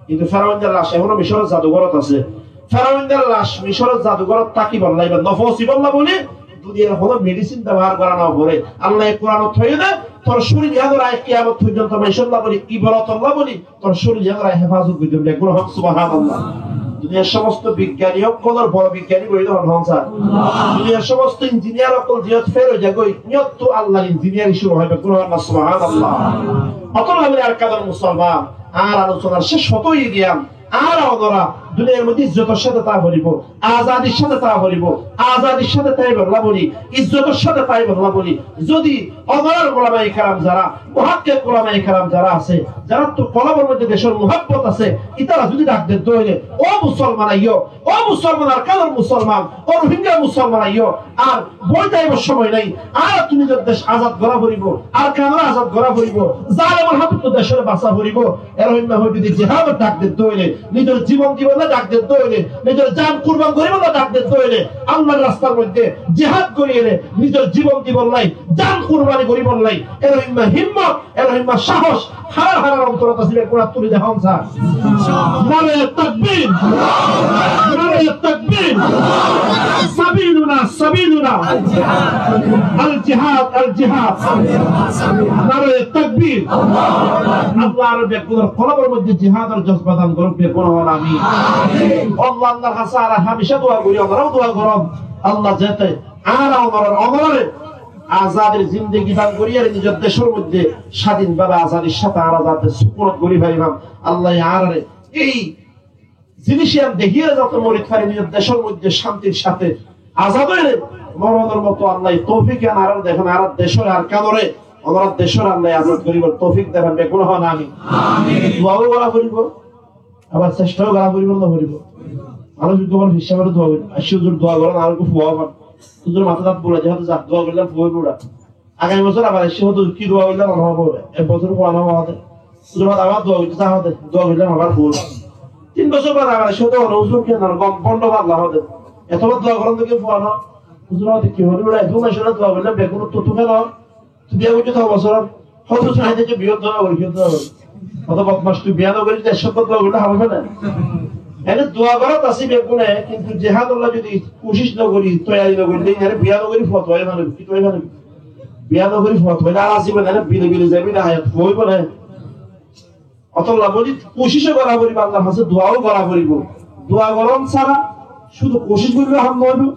Kintu Feraunor lac ehóno Misóror zadugórot asé. Feraunor lac Misóror zadugórot tákibolla, ibá no foñsibólla bóli duniyar honó medicine bebohár gorá no foré. Allaye Kuranot hoiyé dé, tor córir yíanore añí kiyamot foijjonto maincólla bóli, ibrotolla bóli, tor córir yíanore añí hefazot goijjum, beggúne hoón subhanallah. Duniyar somosto biggani ókkolor boro biggani hoi de hoón, hoón sar? Duniyar somosto injiniyar ókkol ziyót fél ói zagói, yíanottu Allar injiniyari cúru ói, beggúne hoón subhanallah. Ótolla bóli Arkanor musolman, añár aloconar céc hotá óiye giyé, añára onora duniyar moiddé izzotor sáte táa foribó, azadir sáte táa foribó, azadir sáte táibolla bóli, izzotor sáte táibolla bóli, zodi onorar ulamaye keram zará, muhakkik ulamaye keram zará asé, zaráttu kolbor moiddé decór muhabbot asé, ítara zodi dhak dedde óile, ó musolman aiyó, ó musolman, Arkanor musolman, ó Rohingya musolman aiyó, ar boi táibar cómoi nai, añárattú nizor dec azad gorá foribó, Arkanore azad gorá foribó, zalemor hátottú decóre basá foribó. Erhóinna hoi zodi jihador dhak dedde óile, nizor zibon dibolla dhak dedde óile, nizor jan kurban goríbolla dhak dedde óile, Allar rastar moiddé jihad goríyeré, nizor zibon dibolla, jan kurbani goríbolla, erhóinna himmot, erhóinna sahos, harar harar ontorot asé, beggúne át tuli dehón sar. Nare takbir! Nare takbir! Sabiluna, sabiluna! Al jihad, al jihad! Nare takbir! Allah añárar beggúnor kolbor moiddé jihador jozba dan gorouk, beggúne hoón amin. Allah, Allar hañsé añára hámica dua gorí, onorao dua gorón. Allah zate añára onorar, onorare azadir zindegi dan goríyeré nizor decór moiddé sádin bábe azadir sáte añára zate sukunot gorí fari fán. Allaye añárare ei zinis yián dekíyeré zate mori fari nizor decór moiddé cántir sáte azad óiyeré moronor moto Allaye toufik yián añárare dekén, añárar decóre Arkanore, onorar decóre Allaye azad goríbar toufik dekén, beggúne hoón amin. Amin. Duaó gorá foribó. Abar cesthá gorá foribó, no foribó? Manúic uggwá bóle, fir sábore dua gorí, aiccé huzur dua gorón, añár uggwá fua óibo. Huzur matá dat bura, zeháttu zat dua goillám fua óibo ura. Agami bosór abar aiccé, huzur ki dua goillám, mone hoibo, ek bosór fua no óibo de. Huzur abar dua goillám, za hoó de, dua goillám abar fua óibo. Tin bosór baad abar aiccé, huzur ki no, gom bondo balla hoó de. Eto bar dua gorón de ki fua no? Huzur hoó de ki hoó de ura, eto manúic ura dua goillám, beggún to tufe no. Tui biya goijjós to bosór? Hoó de, huzur, añí de biya dua gorí, biya dua gorí. Hoó de bodmac, tui biya no gorí, de cót dua gorí, hába fele. Ene dua gorát asé beggúne, kintu jihádolla zodi kucíc no gorí, toiyari no gorí, ene biya no gorí fot ói faribo, ki ói faribo? Biya no gorí fot ói, sara zibon ene bili bili zaibo, ene hayat óibo né? Ótolla buli kucíc ó gora foribo, Allar hañsé dua ó gora foribo. Dua gorón sára cúdu kucíc goillé ham no óibo,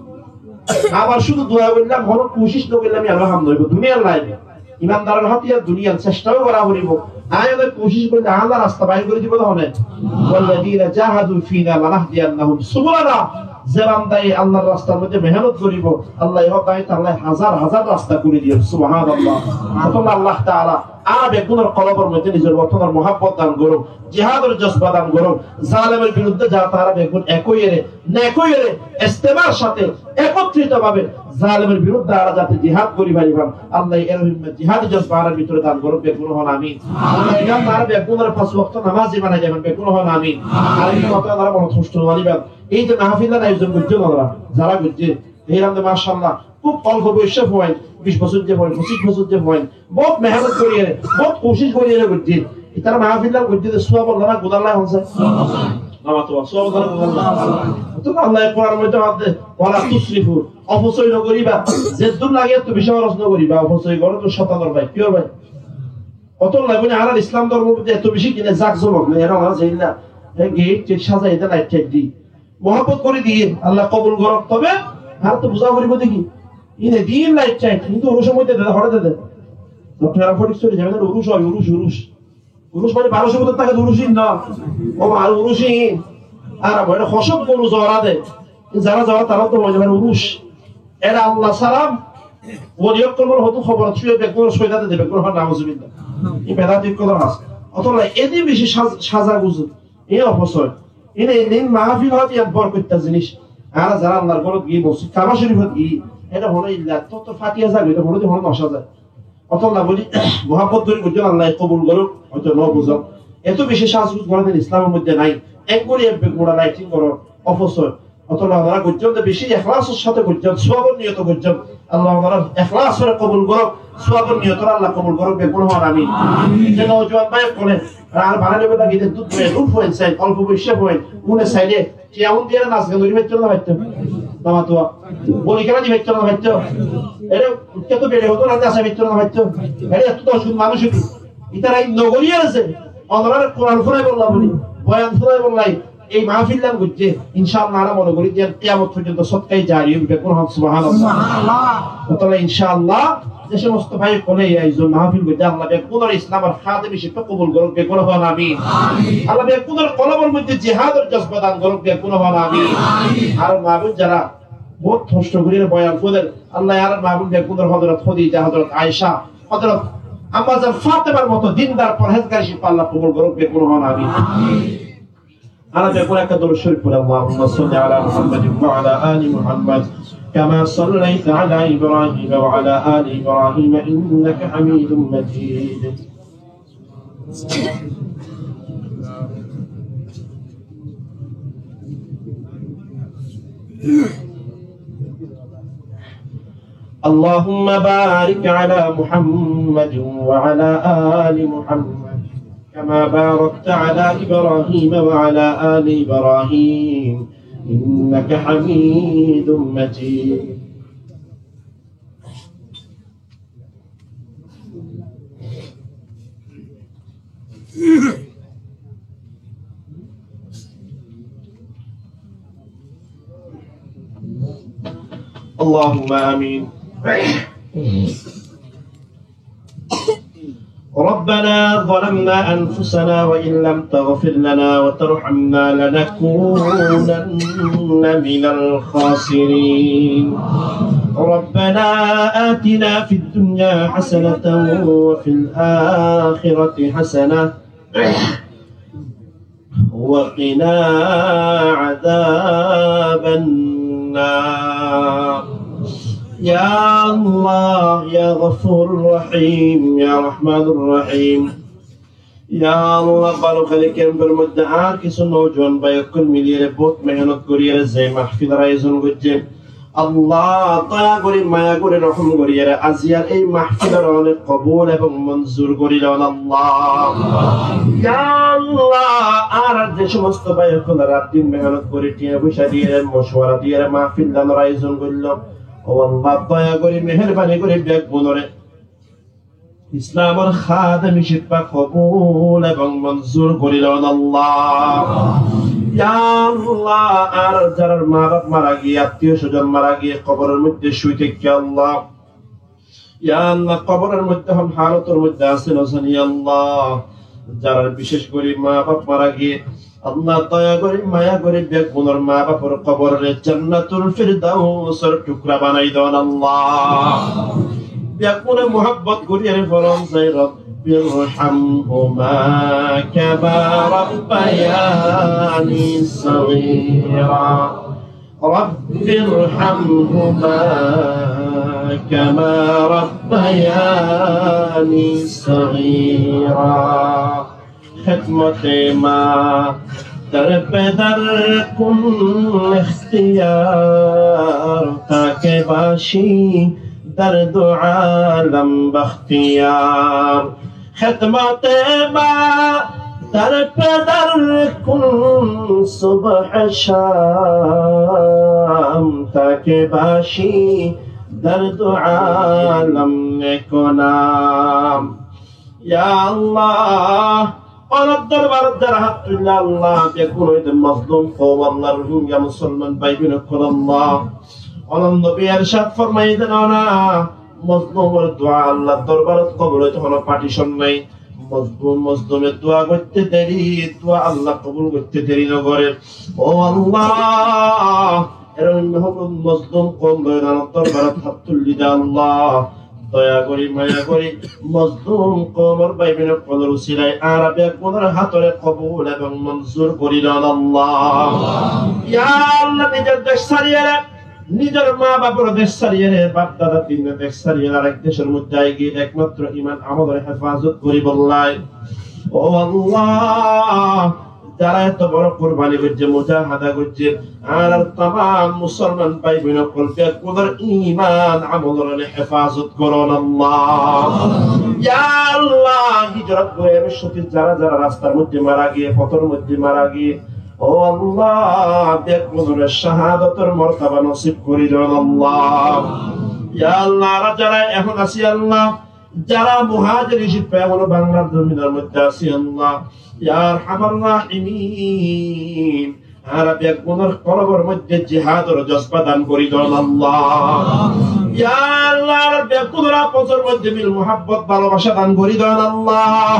abar cúdu dua goillám, honó kucíc no goillám, iyán ó ham no óibo. Duniyar laife, imandaror háte iyán duniyar, cesta ó gora foribo. Aññí óde kucíc goillé añálla rasta bair gorí dibo de hone. والذين جاهدوا فينا لنهدينهم سبلنا. Ze bandaye Allar rastar moiddé mehénot goríbo, Allah e hók dai, Allah e házar házar rasta gorí diyé. Subhanallah. Ótolla Allah Taala añára beggúnor kolbor moiddé nizor wotonor muhábbot dan gorouk, jihádor jozba dan gorouk, zalemor biruddé zate añára beggún ek óiyore, nek óiyore, istemar sáte, ekotritó bábe zalemor biruddé añára zate jihád gorí faribám. Allah e eró himmat, jihádor jozba añárar bútore dan gorouk, beggún hon amin. Allah e zate añára beggúnore fañs wokto namazi banai dibán, beggún hon amin. Ar ei hotá añára monot hosto no anibán. Ei ze mahfil ayojon goijjón onora, zara goijjé, ei rande macállah, kúb olfo boyosé fuain, bic bosóijja fuain, foñcic bosóijja fuain, bout mehénot gorí ere, bout kucíc gorí ere goijjé. Itará mahfil goijjé de suwab olla na guná olla hon sai? Suwab olla. Tóile Allah e Kuran or moiddé hoódde, "Wala tusrifu", ofosoi no goríba, zeddúr lage ettú beci hóros no goríba, ofosoi goré to cóitanor bái, kiyór bái? Ótolla buli añárar Islam dórmor moiddé etó beci kine zak zomok nai, ere añára zeilla, e, geit tet sazai de, lait tait di. Muhábbot gorí diyé, Allah kobul gorouk, tobe añára to buzá foribo de ki. Ine din lait tait, kintu urus or moiddé dede, hore dede. Doctor Arafat sori zaibe, urus oi, urus, urus. Urus mane baró cót bosór táke urus in no. Ó ma, urus in. Ar amar hosót gonu zora de. Zara zora tara to mane urus. Era Allah salam. Woli okkol bole hoto hobor tuye beggún soida de, beggún hon nauzubillah. I beda dik kolor has. Ótolla edi beci saz-, saza guzu. E ofosoi. Ine, ine mahfil hoóde iyán borkoitta zinis. Añára zara Allar górot giyí, mosjid Kaba Shorifot giyí, ene hono illa, to, to fatiya zai, ene hono di hono nosá zai. Ótolla buli, muhábbot gorí goijjón, Allah e kobul gorouk, hoito no buzón. Eto beci sazguz gorá din Islam or moiddé nai. Ek gorí ek beg gura laitin goró, ofosoi. Ótolla onora goijjón de beci ehlasor sáte goijjón, suwabor niyote goijjón. Allah onora ehlas ore kobul gorouk, suwabor niyote Allah kobul gorouk, beggún hon amin. Ze noujuwan bái okkole, ar banai loibo de gide dud bái, dud fuain sai, olfo boyosé fuain, une saile, Tiya un diyóre nas gan gorí faitto né no faitto? No faitto. Boli kéla di faitto né no faitto? Ere, utte to bere hoto na, nasi faitto né no faitto? Ere, etto doc gun manúic utu. Itará no gorí ere ze, onorare Kuran funaibolla buli, boyan funaibolla, ei mahfil lan goijjé, incállah, añára mone gorí de kiyamot foijjonto sodkaye jari óibo, beggún hon subhanallah. Subhanallah. Ótolla incállah, ze somosto bái okkole ei ayojon mahfil goijjé, Allah beggúnore Islamor hádim hísabe kobul gorouk, beggún hon amin. Amin. Allah beggúnor kolbor moiddé jihádor jozba dan gorouk, beggún hon amin. Amin. Ar ma boin zara bout hosto gorí boyan funer, Allah añárar ma boin beggúnor Hozrot Hodija, Hozrot Aisha, Hozrot Amma Zan Fatemar moto dindar porhezgar hísabe Allah kobul gorouk, beggún hon amin. Amin. Añára beggún ekká durud corif fori, اللهم صل على محمد وعلى آل محمد كما صليت على إبراهيم وعلى آل إبراهيم إنك حميد مجيد. اللهم بارك على محمد وعلى آل محمد كما باركت على إبراهيم وعلى آل إبراهيم إنك حميد مجيد. اللهم آمين. ربنا ظلمنا أنفسنا وإن لم تغفر لنا وترحمنا لنكونن من الخاسرين. ربنا آتنا في الدنيا حسنة وفي الآخرة حسنة وقنا عذاب النار. يا الله، يا غفور رحيم، يا رحمن رحيم. Ya Allah, bála háli kempor moiddé añár kissú noujuwan bái okkol miliyóre bout mehénot goríyore ze mahfilor ayojon goijjé, Allah, doya gorí, maya gorí, rohom gorí, ere aziyar ei mahfilore kobul ebong monzur gorí lon Allah. Ya Allah, añárar ze somosto bái ókkole rat din mehenot gorí, tiañ foisa diyore, mocuwara diyore mahfil danor ayojon goilló, ó Allah, doya gorí, meherbani gorí, beggúnore Islamor hádem hísabe kobul ebong monzur gorí lon Allah. Ya Allah, añárar zarar ma baf mara giyé, attiyo sozon mara giyé, koboror moidde cúi táikke Allah. Ya Allah, koboror moidde hon halotor moidde asé no zani Allah. Zarar bicéc gorí ma baf mara giyé, Allah, doya gorí, maya gorí, beggúnor ma bafor koborore Jannatul Firdausor tukra banai don Allah. Beggúne muhabbot gorí ere foron sai, رب ارحمهما كما ربياني صغيرا. رب ارحمهما كما ربياني صغيرا. خدمت مادر پدر کن اختیار، تا که باشی در دو عالم بختیار. خدمت مادر پدر کن صبح شام، تا که باشی در دو عالم نکونام. Ya Allah, onor dorbarot zara hát tuille Allah, beggún óilde mozlum koum Allah, Ruhingya musolman bái bóin ókkol Allah. Onor nobi ercad formaiyé de nona, mozlumor dua Allar dorbarot kobul óite hono partition nai. Mozlum, mozlumor dua goitté deri, dua Allah kobul goitté deri no gore. Ó Allah, erom mozlum koum bái bóinor dorbarot hát tuilli de Allah. Doya gorí, maya gorí, mozlum koumor bái bóin ókkolor usilai añára beggúnor hátore kobul ebong monzur gorí lon Allah. Ya Allah, nizor dec sári ere, nizor ma bafor dec sári ere, baf dada din dec sári ere, arek decor moidde aigiyé, ekmatro iman amolore hefazot goríbolla. Ó Allah, zara eto boro kurbani goijjé, mujahada goijjé, añárar tamam musolman bái bóin ókkol beggúnor iman amolore hefazot goron Allah. Ya Allah, hijrot gorí ere cóhid zara zara rastar moidde mara giyé, fotor moidde mara giyé, ó Allah, beggúnore cahadotor mortaba nosib gorí don Allah. Ya Allah, añára zara ehón así Allah, zara muhajir hísabe ehón Banglar zominor moidde así Allah, ya Arhamar Rahimin, añára beggúnor kolbor moidde jihador jozba dan gorí don Allah. Ya Allah, añára beggúnor afosor moidde mil muhabbot balobaca dan gorí don Allah.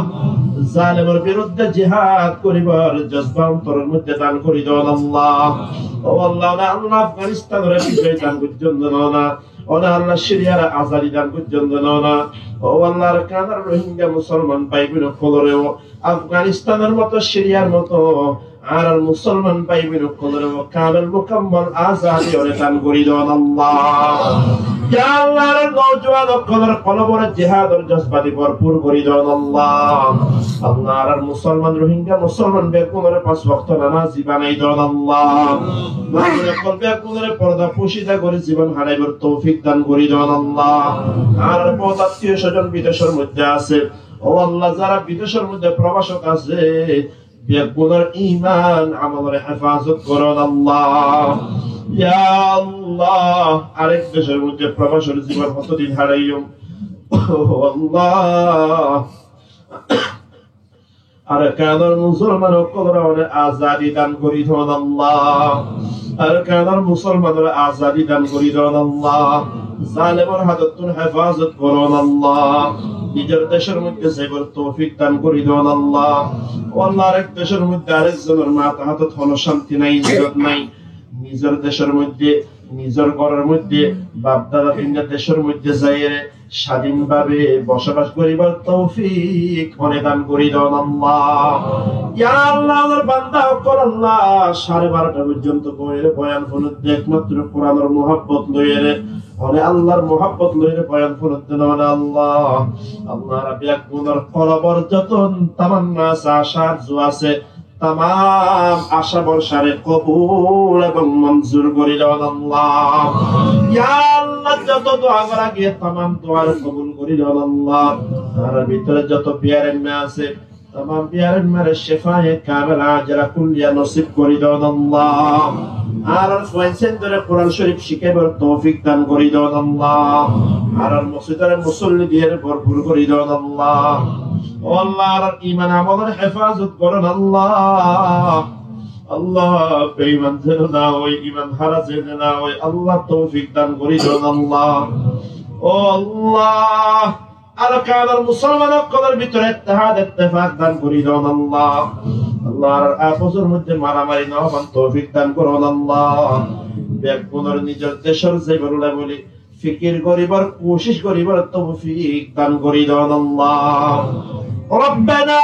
Zalimor birudde jihad goríbar jozba ontoror moidde dan gorí don Allah. Ó Allah, Allah, Afganistanore bijoy dan goijjon de nona. Ó Allah, Siriyare azadi dan goijjon de nona. Ó Allah, Arkanor Ruhingya musolman bái bóin ókkolore ó Afganistanor moto, Siriyar moto, añárar musolman bái bóin ókkolore ó kamel mukammal azadi ore dan gorí don Allah. Ya Allah, añárar noujuwan ókkolor kolbore jihador jozba di borpur gorí don Allah. Allah, añárar musolman, Ruhingya musolman beggúnore fañs wokto nomazi banai don Allah. Maiya ókkol beggúnore porda fucida gorí zibon háibar toufik dan gorí don Allah. Añárar bóut attiyo sozon bidecor moidde asé. Ó Allah, zara bidecor moidde probasot asé, beggúnor iman amolore hefazot goron Allah. Ya Allah, arek decor moidde probasor zibon hoto din háiyum. Ó Allah, Arkanor musolman ókkolore one azadi dan gorí don Allah. Arkanor musolmanore azadi dan gorí don Allah. Zalimor hátottún hefazot goron Allah. Nizor decor moidde zaibar toufik dan gorí don Allah. Ó Allah, arek decor moidde arek zonor matahatot hono cánti nai, izzot nai. Nizor decor moidde, nizor góror moidde, baf dada din decor moidde zaiyóre swadin babe bosobac goríbar toufik one dan gorí don Allah. Ya Allah, añárar banda ókkol Allah, sare barota foijjonto boiyóre boyan fúnodde, ekmatro Kuranor muhabbot loiyóre, one Allahr muhabbot loiyóre boyan fúnodde nona Allah. Allah, añára beggúnor kolbor zoto tamanna asé, aca arzu asé, tamam acá borsare kobul ebong monzur gorí don Allah. Ya Allah, joto dua gorá giyé tamam duare kobul gorí don Allah. Añárar bútore joto biyaramma asé, tamam biyaramma re cefaye kamela ajela kulliya nosib gorí don Allah. Añárar fuain sendore Kuran Corif cíkaibar toufik dan gorí don Allah. Añárar mosjidore musolli diyore borfur gorí don Allah. Ó Allah, añárar iman amolor hefazot goron Allah. Allah, beiman zen no ói, iman hára zen no ói, Allah toufik dan gorí don Allah. Ó Allah, Arakanor musolman ókkolor bútore ittehad ittefak dan gorí don Allah. Allah, añárar afosor modde maramari no óiban toufik dan goron Allah. Beggúnor nizor decor zaibar buli fikir goríbar kucíc goríbar toufik dan gorí don Allah. ربنا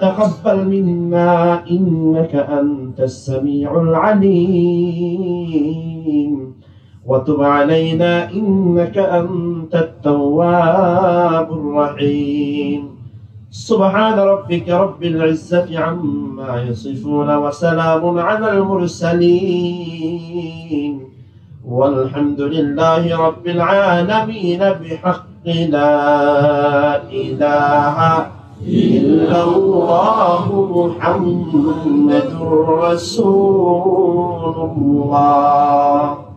تقبل منا إنك أنت السميع العليم وتب علينا إنك أنت التواب الرحيم. سبحان ربك رب العزة عما يصفون وسلام على المرسلين والحمد لله رب العالمين بحق لا إله إلا الله محمد رسول الله.